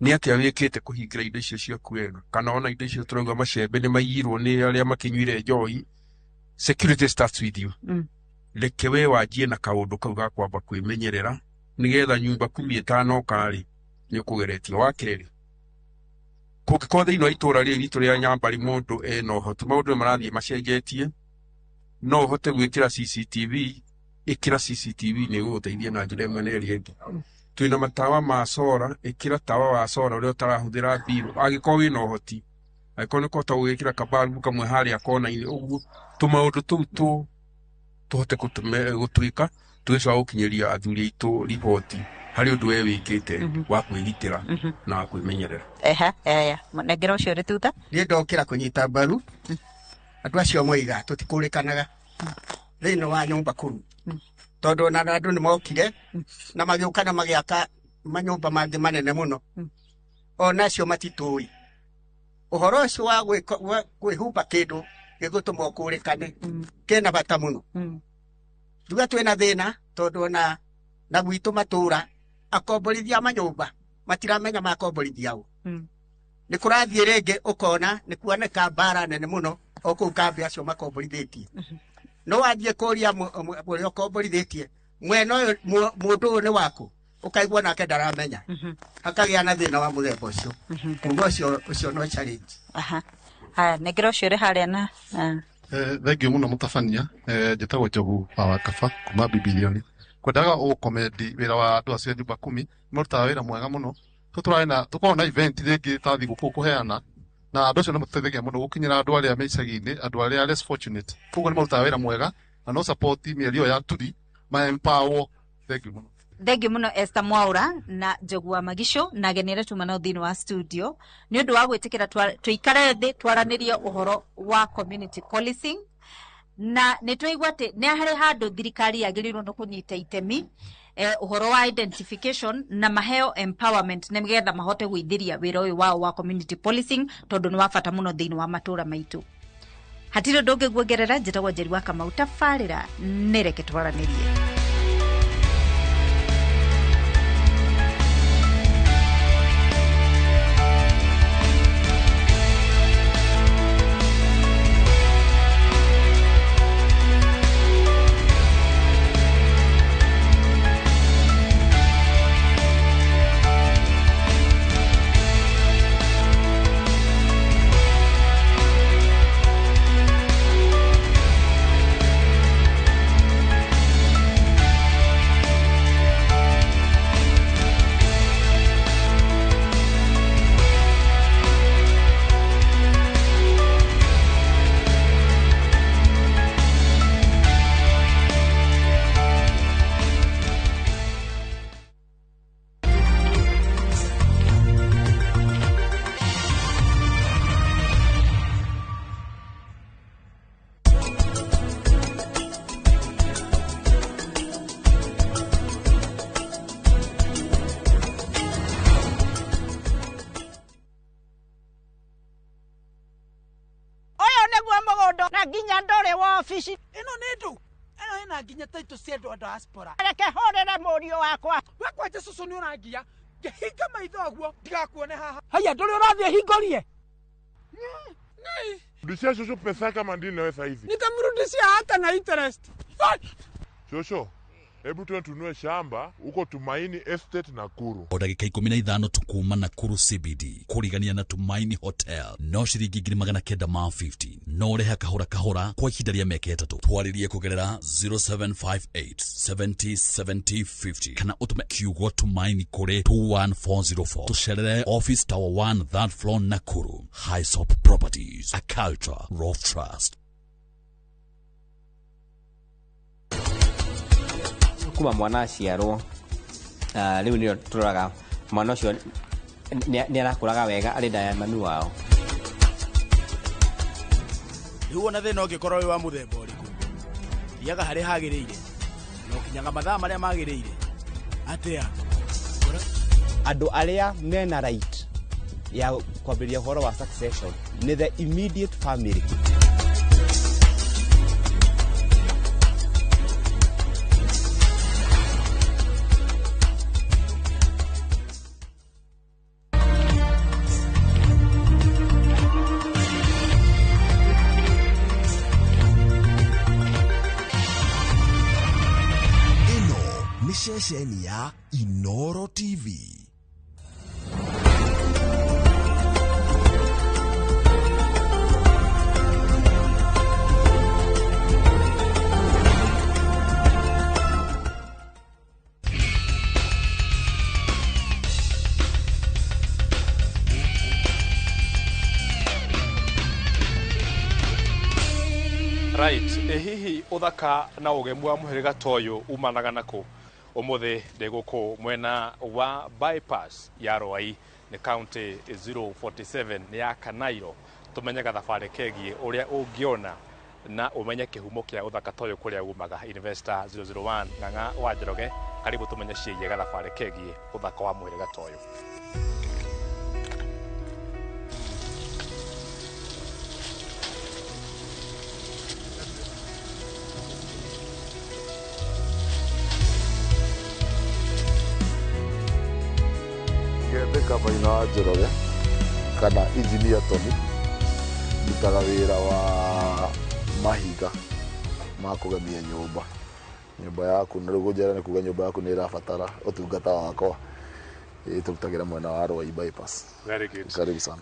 nĩ atĩa wĩkĩte kũhingĩra indo icio ciaku wega? Kana ona indo icio tũrauga macembe nĩ maiyirwo nĩ arĩa makĩnyuire njohi. Security starts with you. Reke we wanjie na kaũndũ kau ga kwamba kwĩmenyerera nĩgetha nyumba kumi ĩtanoka rĩ, nĩ ũkũgeretio. Wa kerĩ, kũngĩkorwo thĩinĩ wa itũra rĩrĩ ritũ rĩa Nyambarĩ mũndũ ena ũhoti, maũndũ nĩ marathiĩ macenjetie, no ũhote gwĩkĩra CCTV, ĩkĩra CCTV nĩ ĩgũgũteithia na njĩra ĩmwe na ĩrĩa ĩngĩ. Twĩna matawa ma sora, ĩkĩra tawa wa sora ũrĩa ũtarahũthĩra mbirũ, angĩkorwo wĩna ũhoti, angĩkorwo nĩ ũkũhota gũgĩkĩra kabarubu kamwe harĩa kona-inĩ, ũguo tũmaũndũ tũu tũhote gũtuĩka tũgĩcoka gũkinyĩria athuri aitũ riboti harĩ ũndũ we wĩkĩte wa kwĩgitĩra na wa kwĩmenyerera. Eha, eya, nengera ũcio ũrĩ thutha. Niĩ ndokĩra kũnyita mbaru andũ acio moiga tũtikũrĩkanaga thĩinĩ wa nyũmba kũu, tondũ ona andũ nĩ mokire na magĩũka na magĩaka manyũmba mangĩ manene mũno, ona acio matitũĩ ũhoro ũcio wa kwĩhumba kĩndũ gĩgũtũma ũkũrĩkane kĩna bata mũno. Nduga twĩna thĩna tondũ ona na gwitũ matũra akomborithia manyũmba matiramenya makomborithia ũ. Nĩ kũrathiĩ rĩngĩ ũkona nĩ kuoneka mbara nene mũno o kũu kambĩ acio makomborithĩtie. No wathiĩ kũria ũrĩa ũkomborithĩtie mwena ũyũ mũndũ ũyũ nĩ waku, ũkaigua nake ndaramenya, hakagĩa na thĩna wa mũthemba ũcio. Kuga ũcio no challenge. Haya, nengera ũcio ũrĩ harĩa na Thank you muno mutabania. Njĩtagwo Njogu wa Kaba kuma Bibilioni. Kwendaga gũkomendi wĩra wa andũ acio a nyumba kumi, marutaga wĩra mwega mũno. Tũkoragwo na event rĩngĩ ta thigũkũ kũheana, na andũ acio nĩ mateithagia mũno gũkinyĩra andũ arĩa me icagi-inĩ, andũ arĩa less fortunate. Koguo nĩ marutaga wĩra mwega na no support mĩario ĩyo ya turi ma empower. Thank you mũno. Thengiũ mũno Esther Mwaura na Njogu wa Magico na ageni arĩa tuma nao thĩinĩ wa studio nĩ ũndũ wa gwĩtĩkĩra tũikare thĩ twaranĩrie ũhoro wa community policing. Na nĩ twaigua atĩ nĩ harĩ handũ thirikari yagĩrĩirwo nĩ kũnyita itemi ũhoro wa identification na maheo empowerment nĩgetha mahote gwĩthĩria wĩra ũyũ wao wa community policing tondũ nĩ wa bata mũno thĩinĩ wa matũra maitũ. Hatirĩ ũndũ ũngĩ nguongerera, njĩtagwo Njeri wa Kamau, tabarĩra nĩ reke twaranĩrie. Ofici ĩno nĩ ndũ ĩno ĩna nginya taitũ cia andũ a diaspora. Reke hũrĩre mũriũ wakwa. We kwanja cũcũ nĩ ũrangia ngĩhinga maitho ũguo ndigakuone haha. Haya ndũrĩ ũrathiĩ hingũrie. Rudishia shosho pesa kama ndini nawe saizi. Nitamrudishia hata na interest. Shosho, hebu tuende tununue shamba huko Tumaini Estate Nakuru. O ndagĩka 15 tukuma Nakuru CBD kũrigania na Tumaini Hotel no ciringi 950 no ũrĩhe kahora kahora kwa ihinda rĩa mĩaka 3. Twarĩrie kũgerera 0758 70 70 50 kana ũtũme kiugo Tumaini kũrĩ 21404. Tũcerere Office Tower 1 third floor Nakuru. Highsop Properties, a culture of trust. Kuma mwana aciarwo rĩu nĩyo tũroraga mwana ũcio nĩ arakũraga wega arĩ nda ya mami wao. Rĩu ona thĩna ũngĩkorwo wĩ wa mũthemba ũrĩkũ, thiaga harĩa hagĩrĩire na ũkinyaga mathaa marĩa magĩrĩire. Atĩa? Andũ arĩa mena right ya kwambĩrĩria ũhoro wa succession nĩ the immediate family. Ĩno nĩ ceceni ya Inoro TV. Right, ĩ hihi ũthaka na ũgemu wa mũhĩrĩga ta ũyũ umanaga nakũ? Ũmũthĩ ndĩ gũkũ mwena wa bypass ya Rwai nĩ county 047 nĩ ya Kanairo, tũmenye gathabarĩ kegiĩ ũrĩa ũngĩona na ũmenye kĩhumo kĩa ũthaka ta ũyũ kũrĩa umaga. Investor 001 Ng'ang'a wa Njoroge, karibu tũmenye ciĩgiĩ gathabarĩ kegiĩ ũthaka wa mũhĩrĩga ta ũyũ. Ngĩandĩka Maina wa Njoroge kana Engineer Tony, ndutaga wĩra wa mahiga ma kũgemia nyũmba. Nyũmba yaku, na rĩu ngũnjĩra nĩ kuga nyũmba yaku nĩ ĩrabatara ũtungata wakwa. Ĩĩ tũrutagĩra mwena wa Ruai bypass. Very good. Karibu sana.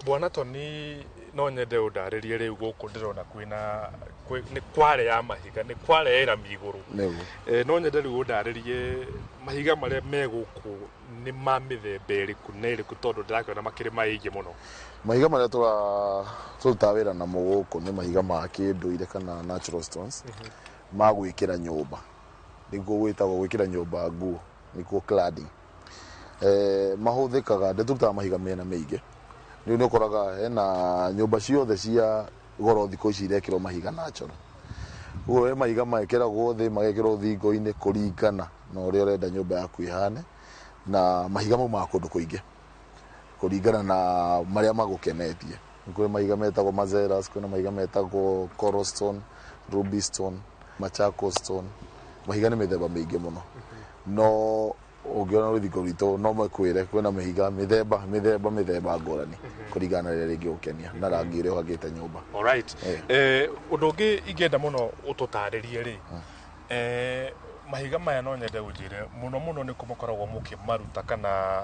Bwana Tony, no nyende ũndarĩrie rĩu gũkũ ndĩrona kwĩna nĩ kware ya mahiga, nĩ kware ya ĩrami igũrũ. Nĩguo. No nyende rĩu ũndarĩrie mahiga marĩa me gũkũ nĩ ma mĩthemba ĩrĩkũ na ĩrĩkũ, tondũ ndĩrakĩona makĩrĩ maingĩ mũno. Mahiga marĩa tũrutaga wĩra namo gũkũ nĩ mahiga ma kĩndũire kana natural stones ma gwĩkĩra nyũmba, nĩguo gwĩtagwo gwĩkĩra nyũmba nguo, nĩkuo cladding. Mahũthĩkaga, nĩ tũrutaga mahiga mĩena mĩingĩ. Rĩu nĩ ũkoraga hena nyũmba ciothe cia goro thikũ ici irekĩrwo mahiga natural. Ũguo he mahiga mekĩragwo thĩ, magekĩrwo thingo-inĩ kũringana na ũrĩa ũrenda nyũmba yaku ĩhane, na mahiga maumaga kũndũ kũingĩ kũringana na marĩa magũkenetie. Nĩ kũrĩ mahiga metagwo mazeras, kwĩna mahiga metagwo coral stone, ruby stone, Machakos stone. Mahiga nĩ mĩthemba mĩingĩ mũno, no ũngĩona rũthingo rwitũ no makwĩre kwĩna mahiga mĩthemba mĩthemba mĩthemba ngũrani kũringana na rĩrĩa rĩngĩgũkenia na rangi ũrĩa ũhakĩte nyũmba. Alright. Ũndũ ũngĩ ingĩenda mũno ũtũtarĩrie rĩ, mahiga maya no nyende ũnjĩre mũno mũno nĩ kũ mũkoragwo mũkĩmaruta, kana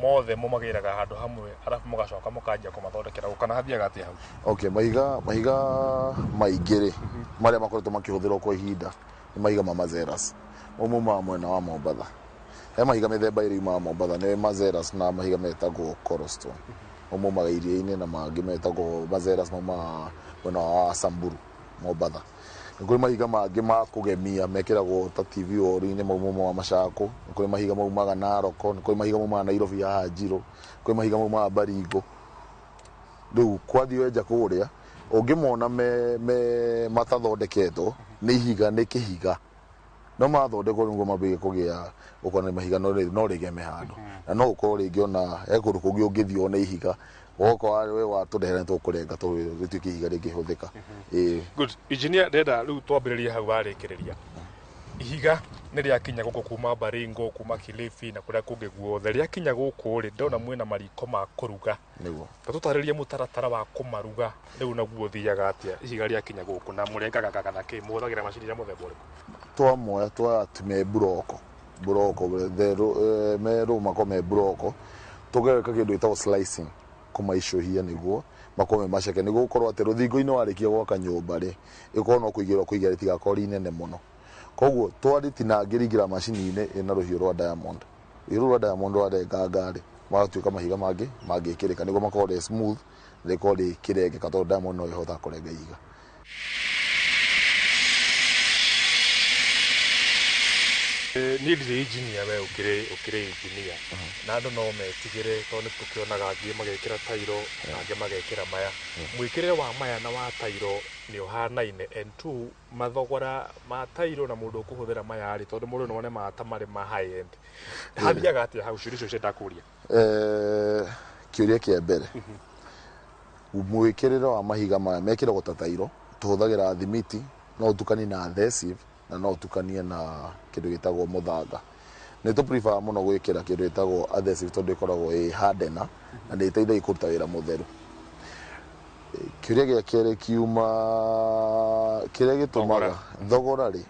mothe mũmagĩraga handũ hamwe arabu mũgacoka mũkanjia kũmathondekera gũkũ, kana hathiaga atĩa hau? Okay, mahiga maingĩ rĩ marĩa makoretwo makĩhũthĩrwo kwa ihinda nĩ mahiga ma mazeras. Mau maumaga mwena wa Mombatha. He mahiga mĩthemba ĩrĩ yumaga Mombatha, nĩ mazeras na mahiga metagwo coral stone. Mau maumaga iria-inĩ, na mangĩ metagwo mazeras maumaga mwena wa Samburu, Mombatha. Nĩ kũrĩ mahiga mangĩ ma kũgemia mekĩragwo ta TV wall-inĩ, mau maumaga Machakos. Nĩ kũrĩ mahiga maumaga Narok, nĩ kũrĩ mahiga maumaga Nairobi haha Njirũ, nĩ kũrĩ mahiga maumaga Baringo. Rĩu kwathiĩ wenja kũrĩa ũngĩmona me matathondeketwo nĩ ihiga, nĩ kĩhiga, no mathondekwo nĩguo mambĩrĩrie kũgĩa ũkona nĩ mahiga, no rĩgeme handũ, na no ũkorwo rĩngĩ ona he kũndũ kũngĩ ũngĩthiĩ wone ihiga, woka we watũrehera nĩtũkũrenga rĩtuĩke ihiga rĩngĩhũthĩka. Ĩĩ. Good. Engineer, ndĩrenda rĩu twambĩrĩrie hau warĩkĩrĩria. Ihiga nĩ rĩakinya gũkũ kuma Baringo, kuma Kilifi na kũrĩa kũngĩ guothe. Rĩakinya gũkũ rĩ, ndĩrona mwĩna mariko ma kũruga. Nĩguo. Ta tũtarĩrie mũtaratara wa kũmaruga rĩu naguo ũthiaga atĩa ihiga rĩakinya gũkũ, na mũrengaga kana kĩ, mũhũthagĩra macini ya mũthemba ũrĩkũ? Twamoya twatumia mburoko, mburoko merũ makorwo me mburoko, tũgeka kĩndũ gĩtagwo slicing, kũmaicũhia nĩguo makorwo me maceke, nĩguo gũkorwo atĩ rũthingo-inĩ warĩkia gwaka nyũmba rĩ, ĩkorwo no kũigĩrĩrwo kũigĩrĩra, rĩtigakorwo rĩ inene mũno. Koguo twarĩtinangĩria macini-inĩ ĩna rũhiũ rwa diamond. Rũhiũ rũu rwa diamond rwarenganga rĩ, magatuĩka mahiga mangĩ mangĩkĩrĩka, nĩguo makorwo rĩ smooth, rĩkorwo rĩkĩrengeka, tondũ diamond no ĩhotaga kũrenga ihiga. Niĩ ndirĩ engineer, we ũkĩrĩ engineer, na andũ no metigĩre tondũ nĩ tũkĩonaga angĩ magekĩra tairo na angĩ magekĩra maya. Mwĩkĩrĩre wa maya na wa tairo nĩ ũhanaine? And two, mathogora ma tairo na mũndũ ũkũhũthĩra maya rĩ, tondũ mũndũ no one maya ta marĩ ma high end, hathiaga atĩa hau? Ciũria icio cienda kũria. Kĩũria kĩa mbere, mwĩkĩrĩre wa mahiga maya mekĩragwo ta tairo. Tũhũthagĩra thimiti, no ũtukanie na adhesive na no ũtukanie na kĩndũ gĩtagwo mũthanga. Nĩ tũ prefer mũno gwĩkĩra kĩndũ gĩtagwo adhesive tondũ ĩkoragwo ĩ hardener na nĩ ĩteithagia kũruta wĩra mũtheru. Kĩũria gĩa kerĩ kiuma kĩrĩa gĩtũmaga thogora rĩ,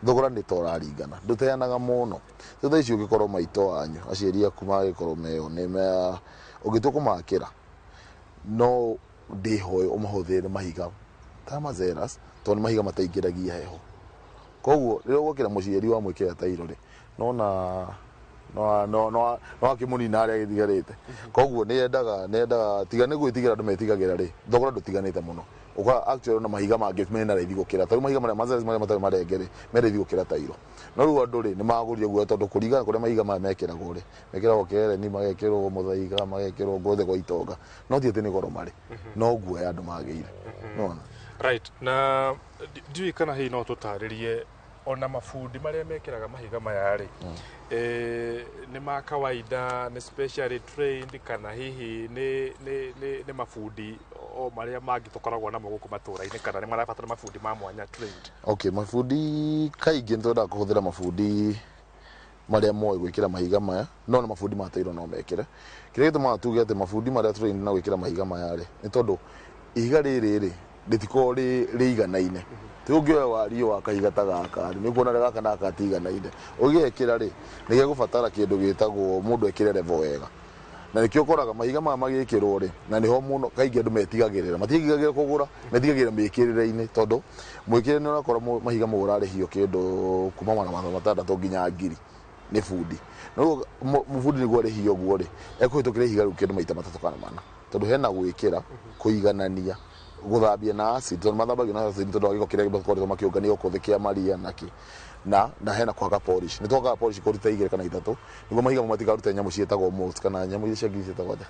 thogora nĩ ta ũraringana, ndũteanaga mũno. Rĩu thaa ici ũngĩkorwo maitũ wanyu, aciari aku magĩkorwo meo nĩ ũngĩtua kũmakĩra, no ndĩhoe ũmahũthĩre mahiga ta mazeras tondũ nĩ mahiga mataingĩragia heho. Koguo rĩrĩa ũgwakĩra mũciari wa mwĩkĩra tairo rĩ, nona no no no no akĩmũnina harĩa gĩtigarĩte. Koguo nĩ yendaga tiga nĩ gwĩtigĩra andũ metigagĩra rĩ, thogora ndũtiganĩte mũno. Ũkora actually ona mahiga mangĩ mena raithi gũkĩra tarĩu mahiga marĩa mazeras marĩa matarĩ marenge rĩ, me raithi gũkĩra tairo. No rĩu andũ rĩ, nĩ magũrire guoya tondũ kũringana kũrĩa mahiga maya mekĩragwo rĩ, mekĩragwo Kĩereni, magekĩrwo Mũthaiga, magekĩrwo guothe gwa itonga, no ti atĩ nĩ goro marĩ, no guoya andũ magĩire nona. Right, na ndiũĩ kana hihi no tũtarĩrie ona mabundi marĩa mekĩraga mahiga maya rĩ, nĩ ma kawaida, nĩ specially trained, kana hihi nĩ mabundi o marĩa mangĩ tũkoragwo namo gũkũ matũra-inĩ, kana nĩ marabatara mabundi ma mwanya trained? Okay, mabundi kaingĩ nĩ twendaga kũhũthĩra mabundi marĩa moĩ gwĩkĩra mahiga maya, no nĩ mabundi ma tairo no mekĩre. Kĩrĩa gĩtũmaga tuge atĩ mabundi marĩa trained na gwĩkĩra mahiga maya rĩ, nĩ tondũ ihiga rĩrĩ rĩ rĩtikoragwo rĩiganaine. Ti ũngĩoya wariĩ wa kahiga ta gaka rĩ, nĩ ũkuona gaka na gaka gatiganaine. Ũgĩgekĩra rĩ, nĩ gegũbatara kĩndũ gĩtagwo mũndũ ekĩre level wega, na nĩkĩo ũkoraga mahiga maya magĩkĩrwo rĩ, na nĩho mũno kaingĩ andũ metigagĩrĩra, matiĩtigagĩra kũgũra, metigagĩrĩra mĩkĩrĩre-inĩ, tondũ mwĩkĩrĩre nĩ ũrakora mahiga mau ũrarĩhio kĩndũ kuma 600 nginya 1000 nĩ bundi. No rĩu mũbundi nĩguo arĩhio ũguo rĩ, ekũhĩtũkĩra ihiga rĩu kĩndũ maita matatũ kana mana, tondũ hena gwĩkĩra, kũiganania, gũthambia na acid, tondũ mathambagio na acid tondũ wa gĩko kĩrĩa makoretwo makĩũngania gũkũ thĩ kĩa maria na kĩ, na hena kũhaka polish. Nĩ twakaga polish kũruta igĩrĩ kana ithatũ nĩguo mahiga mau matikarute nyamũ ciĩtagwo molds, kana nyamũ iria cia ngiri ciĩtagwo atĩa?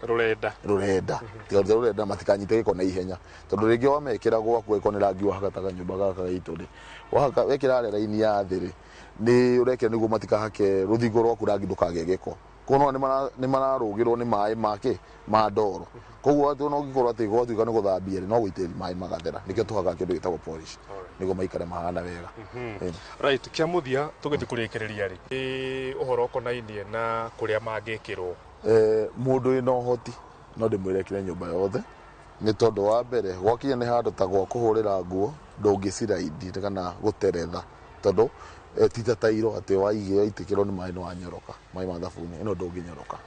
Rũrenda. Rũrenda, tikarute rũrenda, matikanyite gĩko na ihenya, tondũ rĩngĩ wamekĩra gwaku ĩkorwo nĩ rangi wahaka ta kanyũmba gaka gaitũ rĩ, wahaka wekĩra harĩa raini ya thĩ rĩ, nĩ ũrekĩra nĩguo matikahake rũthingo rwaku rangi ndũkagĩe gĩko. Koguo nĩ mararũgĩrwo nĩ maĩ make ma ndoro. Koguo atĩ ona ũngĩkorwo atĩ gwatuĩka nĩ gũthambia rĩ, no gũitĩrĩria maĩ magathera. Nĩkĩo tũhakaga kĩndũ gĩtagwo polish nĩguo maikare mahana wega. Right, kĩa mũthia tũgĩthiĩ kũrĩkĩrĩria rĩ, nĩ ũhoro ũkonainie na kũrĩa mangĩkĩrwo. Mũndũ wĩna ũhoti no ndĩmwĩre ekĩre nyũmba yothe, nĩ tondũ wa mbere gwakinya nĩ handũ ta gwa kũhũrĩra nguo, ndũngĩciraindi kana gũteretha, tondũ ti ta tairo atĩ waigĩa itĩkĩrwo nĩ maĩ nĩ wanyoroka maĩ ma thabuni, ĩno ndũngĩnyoroka.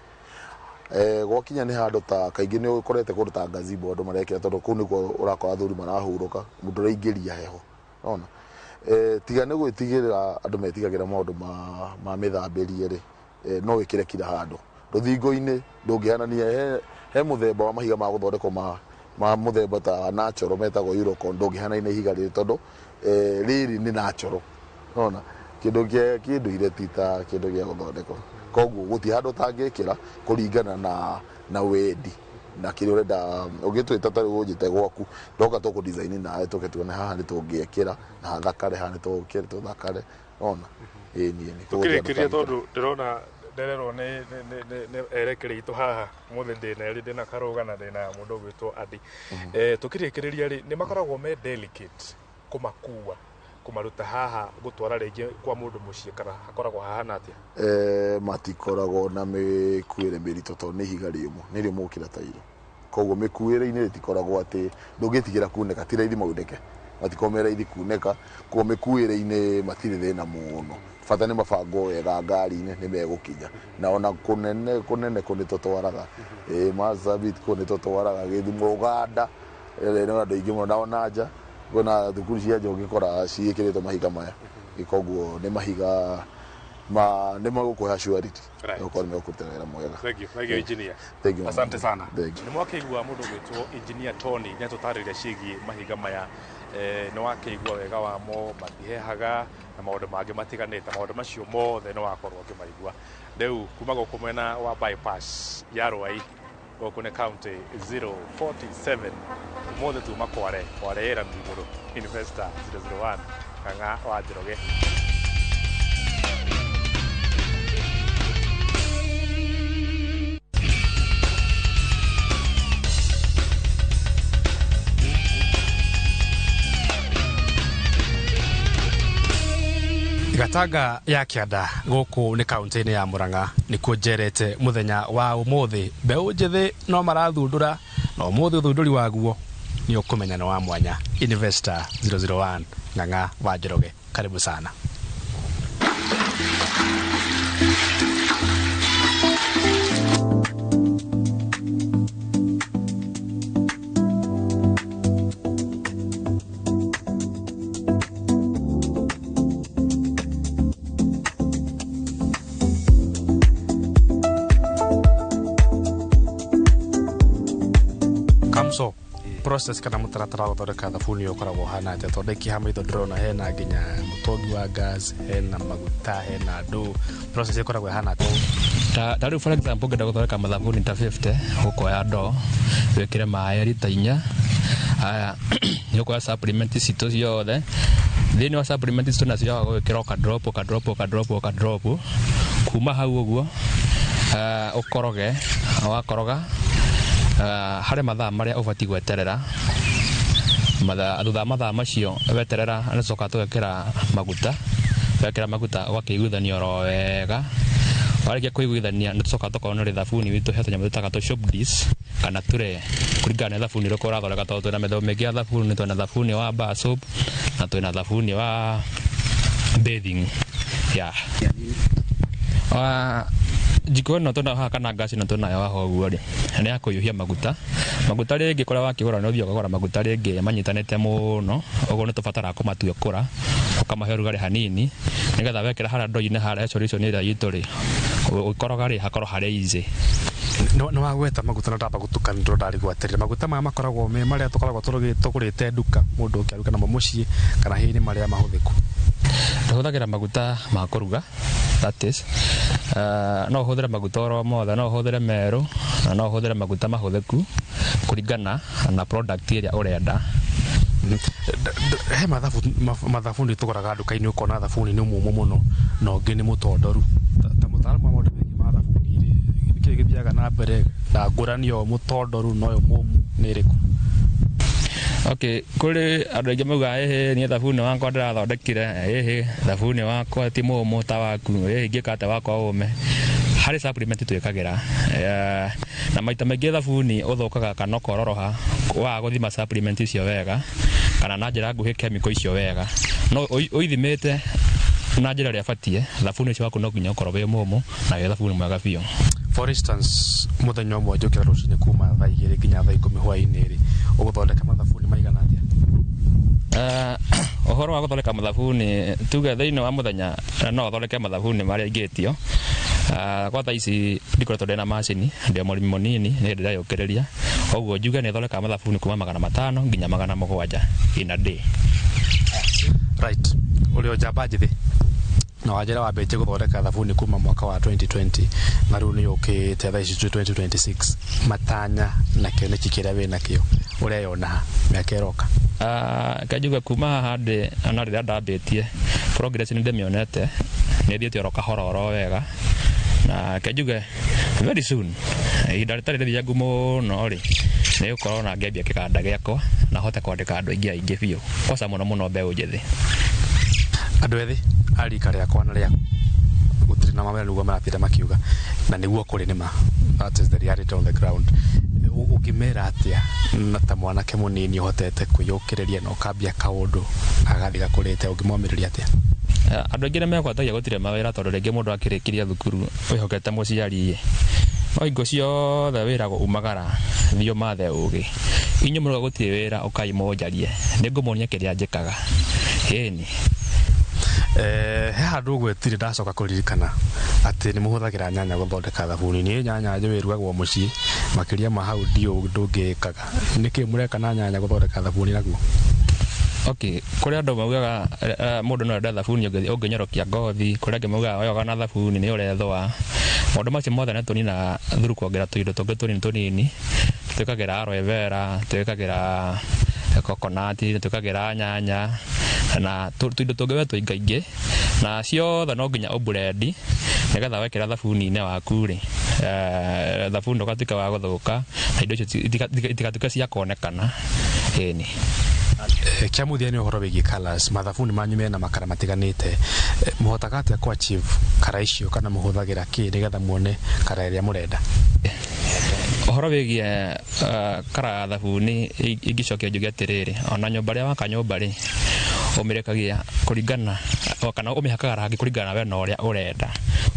Gwakinya nĩ handũ ta kaingĩ nĩ ũkorete kũndũ ta gazebo andũ marekĩra, tondũ kũu nĩkuo ũrakora athuri marahurũka, mũndũ ũraingĩria heho nona. Tiga nĩ gwĩtigĩra andũ metigagĩra maũndũ ma mĩthambĩrie rĩ, no wĩkĩre kila handũ rũthingo-inĩ. Ndũngĩhanania he mũthemba wa mahiga ma gũthondekwo ma mũthemba ta natural metagwo Eurocon, ndũngĩhanania na ihiga rĩrĩ, tondũ rĩrĩ nĩ natural, nona kĩndũ kĩa kĩndũire ti ta kĩndũ gĩa gũthondekwo. Koguo gũtirĩ handũ ũtangĩkĩra kũringana na wendi na kĩrĩa ũrenda. Ũngĩtwĩta ta rĩu ũnjĩte gwaku, ndoka tũkũ design nawe, tũke tuone haha nĩ tũngĩekĩra na hathakare, haha nĩ tũgũkĩra tũthakare, nona ĩĩ niĩ nĩ Tũkĩrĩkĩria, tondũ ndĩrona ndererwo nĩ erekeri itũ haha mũthĩ, ndĩna erĩ, ndĩna Karũga na ndĩna mũndũ ũgwĩtwo Adi. Tũkĩrĩkĩrĩria rĩ, nĩ makoragwo me delicate kũmakua, kũmaruta haha gũtwara rĩngĩ kwa mũndũ mũciĩ, kana hakoragwo hahana atĩa? Matikoragwo na mĩkuĩre mĩritũ tondũ nĩ ihiga rĩũmũ, nĩ rĩũmũ gũkĩra tairo. Koguo mĩkuĩre-inĩ rĩtikoragwo atĩ ndũngĩtigĩra kunĩka, ti raithi maunĩke, matikoragwo me raithi kunĩka. Koguo mĩkuĩre-inĩ matirĩ thĩna mũno, bata nĩ mabangwo wega ngari-inĩ nĩ megũkinya. Na ona kũnene kũnene kũ nĩ tũtwaraga, ĩ Marsabit kũ nĩ tũtwaraga, Gĩthumo, Ũganda nĩ andũ aingĩ mũno, na ona nja kwĩna thukuru cia nja ũngĩkora ciĩkĩrĩtwo mahiga maya. Koguo nĩ mahiga Ma nĩ magũkũhe surety gũkorwo nĩ megũkũrutĩra wĩra mwega. Thank you, thank you engineer. Thank you. Asante sana. Thank you. Nĩ mwakĩigua mũndũ ũgwĩtwo engineer Tony nĩ atũtarĩria ciĩgiĩ mahiga maya. Nĩ wakĩigua wega wamo, matihehaga na maũndũ mangĩ matiganĩte, maũndũ macio mothe nĩ wakorwo ũkĩmaigua. Rĩu kuma gũkũ mwena wa bypass ya Ruai, gũkũ nĩ county 047, ũmũthĩ tuma Kware, Kware ĩra igũrũ, Investor 001 Kang'a wa Njoroge. Gatanga ya Kĩanda gũkũ nĩ kaunti-inĩ ya Murang'a nĩkuo njerete mũthenya wa ũmũthĩ. Mbeũ njĩthĩ no marathundũra na ũmũthĩ ũthundũri waguo nĩ ũkũmenya nĩ wa mwanya. Investor 001 Ng'ang'a wa Njoroge, karibu sana. Kamso, process kana mũtaratara wa gũthondeka thabuni ũkoragwo ũhana atĩa? Tondũ ndaikia maitho ndĩrona hena nginya mũtũngi wa gas, hena maguta, hena ndũ. Process ĩkoragwo ĩhana atĩa? Ta rĩu for example ũngĩenda gũthondeka mathabuni ta 50, ũkoya ndoo wĩkĩre maĩ rita 4. Haya, nĩ ũkoya supplement citũ ciothe. Thĩinĩ wa supplement citũ nacio waga gwĩkĩra o drop o drop o drop o drop. Kuma hau ũguo ũkoroge, wakoroga harĩ mathaa marĩa ũbatiĩ gweterera. Thutha wa mathaa macio weterera nĩtũcokaga tũgekĩra maguta, wekĩra maguta ũgakĩiguithania oro wega. Warĩkia kũiguithania nĩtũcokaga tũkonora thabuni witũ he tũnyamũ twĩtaga tũ shop dish kana tũre kũringana na thabuni ũrĩkũ ũrathondeka, tondũ twĩna mĩthemba mĩingĩ ya thabuni. Twĩna thabuni wa bar soap na twĩna thabuni wa bathing. Yeah. Jiko ĩno twĩnayo haha kana ngaci ĩno twĩnayo haha ũguo rĩ, nĩ ya kũhiũhia maguta. Maguta rĩngĩ kũrĩa wakĩgũra nĩ ũthiaga ũkagũra maguta rĩngĩ manyitanĩte mũno, ũguo nĩ tũbataraga kũmatuĩkũra, ũkamahe ũrugarĩ hanini, nĩgetha wekĩra harĩa ndoo-inĩ harĩa solution ĩrĩa itũ rĩ, ũkoroga rĩ hakorwo harĩ easy. Nĩ wagweta maguta na ndamba gũtukania tondũ ndarigwo atĩrĩrĩ, maguta maya makoragwo me marĩa tũkoragwo tũgũrĩte nduka mũndũ ũkĩaruga namo mũciĩ, kana hihi nĩ marĩa mahũthĩku? Tũhũthagĩra maguta ma kũruga, that is, no ũhũthĩre maguta oro mothe, no ũhũthĩre merũ na no ũhũthĩre maguta mahũthĩku kũringana na product ĩrĩa ũrenda. He mathabuni tũgũraga nduka-inĩ ũkona thabuni nĩ mũmũ mũno na ũngĩ nĩ mũtondoru. Ta mũtaaramu wa maũndũ megiĩ ma thabuni rĩ, nĩkĩĩ gĩthiaga na mbere na ngũrani ya ũyũ mũtondoru na ũyũ mũmũ nĩ ĩrĩkũ? Okay, kũrĩ andũ aingĩ maugaga ĩhĩ niĩ thabuni wakwa ndĩrathondekire, ĩhĩ thabuni wakwa ti mũmũ ta waku, ĩhĩ ingĩka atĩa wakwa ũme. Harĩ supplement twĩkagĩra, na maita maingĩ thabuni ũthũkaga kana ũkororoha waga gũthima supplement icio wega kana na njĩra nguhĩ chemical icio wega. No ũithimĩte na njĩra ĩrĩa ĩbatiĩ, thabuni ũcio waku no nginya ũkorwo wĩ mũmũ na wĩ thabuni mwega biũ. For instance, mũthenya ũmwe njũkĩra rũcinĩ kuma thaa 2 nginya thaa 10 hwaĩ-inĩ rĩ, ũgũthondeka mathabuni maigana atĩa? Ũhoro wa gũthondeka mathabuni, tuge thĩinĩ wa mũthenya no thondeke mathabuni marĩa ingĩtio. Kwa thaa ici ndikoretwo ndĩna macini, ndĩ mũrĩmi mũnini, nĩ ndĩreyũkĩrĩria. Koguo njuge nĩ thondekaga mathabuni kuma 500 nginya 700 in a day. Right, ũrĩ o njamba njĩthĩ na wanjĩra wambĩtie gũthondeka thabuni kuma mwaka wa 2020 na rĩu nĩ ũkĩte thaa ici 2026. Matanya na kĩoneki kĩrĩa wĩ nakĩo ũreyona ha mĩaka ĩroka? Kanjuge kuma haha ndĩ na rĩrĩa ndambĩtie progress nĩ ndĩmĩonete, nĩ ĩthiĩte oro kahora oro wega, na kanjuge very soon ihinda rĩtarĩ rĩthiangu mũno rĩ, nĩ gũkorwo na ngĩambia kĩganda gĩakwa na hote kwandĩka andũ aingĩ aingĩ biũ, kwanza mũno mũno mbeũ njĩthĩ. Andũ ethĩ a rika rĩakwa na rĩaku gũtirĩ na mawĩra nĩguo maratinda makiuga, na nĩguo kũrĩ nĩ ma, that is the reality on the ground. Ũngĩmera atĩa na ta mwanake mũnini ũhotete kwĩyũkĩrĩria na ũkambia kaũndũ gagathiĩ gakũrĩte, ũngĩmomĩrĩria atĩa? Andũ aingĩ nĩ mekwatagia gũtirĩ mawĩra tondũ rĩngĩ mũndũ akĩrĩkirie thukuru wĩhokete mũciari, no hingo ciothe wĩragwo umagara thiĩ ũmathe ũgĩ. Inyuĩ mũrauga gũtirĩ wĩra, ũkai mũnjarie, nĩngũmuonia kĩrĩa njĩkaga. Ĩni. He handũ ũgwetire ndacoka kũririkana atĩ nĩ mũhũthagĩra nyanya gũthondeka thabuni. Niĩ nyanya njũĩ ĩrugagwo mũciĩ, makĩria ma hau ndiũ ndũngĩkaga. Nĩkĩ mũreka na nyanya gũthondeka thabuni naguo? Okay, kũrĩ andũ maugaga mũndũ no ende thabuni ũngĩnyorokia ngothi, kũrĩ angĩ maugaga weyoga na thabuni nĩ ũrethũa. Maũndũ macio mothe nĩ tũninaga through kuongerera tũindo tũngĩ tũnini tũnini. Twĩkagĩra aloe vera, twĩkagĩra coconut, twĩkagĩra nyanya na tũindo tũngĩ we tũingaingĩ, na ciothe no nginya ũblend nĩgetha wekĩra thabuni-inĩ waku rĩ, thabuni ndũgatuĩke wa gũthũka na indo icio itigatuĩke cia kuonekana. Ĩni. Kĩa mũthia nĩ ũhoro wĩgiĩ colours. Mathabuni manyu mena makara matiganĩte. Mũhotaga atĩa kũ achieve kara icio, kana mũhũthagĩra kĩ nĩgetha muone kara ĩrĩa mũrenda? Ũhoro wĩgiĩ kara ya thabuni, ingĩcokia njuge atĩrĩrĩ, ona nyũmba rĩa waka nyũmba rĩ, ũmĩrekagia kũringana kana ũmĩhakaga rangi kũringana na we na ũrĩa ũrenda.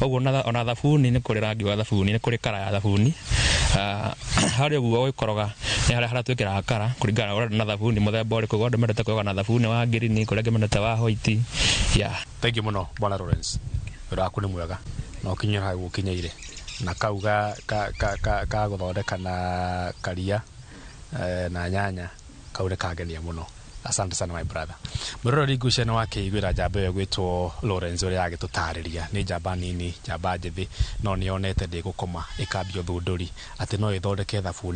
Ũguo ona thabuni nĩ kũrĩ rangi wa thabuni, nĩ kũrĩ kara ya thabuni. Harĩa ũguo ũgĩkoroga nĩ harĩa harĩa twĩkĩraga kara kũringana na ũrenda na thabuni mũthemba ũrĩkũ. Andũ mendete kwĩyoga na thabuni wa ngirini, kũrĩ angĩ mendete wa white. Yeah. Thank you mũno bwana Lawrence, wĩra waku nĩ mwega na ũkinyĩre hau ũkinyĩire na kau ga gũthondeka na karia na nyanya, kau nĩ kangenia mũno. Asante sana, my brother. Mũroreri, ngwĩciria nĩ wakĩiguĩra njamba ĩyo ĩgwĩtwo Lawrence ũrĩa agĩtũtarĩria. Nĩ njamba nini, njamba njĩthĩ, no nĩ yonete ndĩgũkoma ĩkambia ũthundũri atĩ no ĩthondeke thabuni.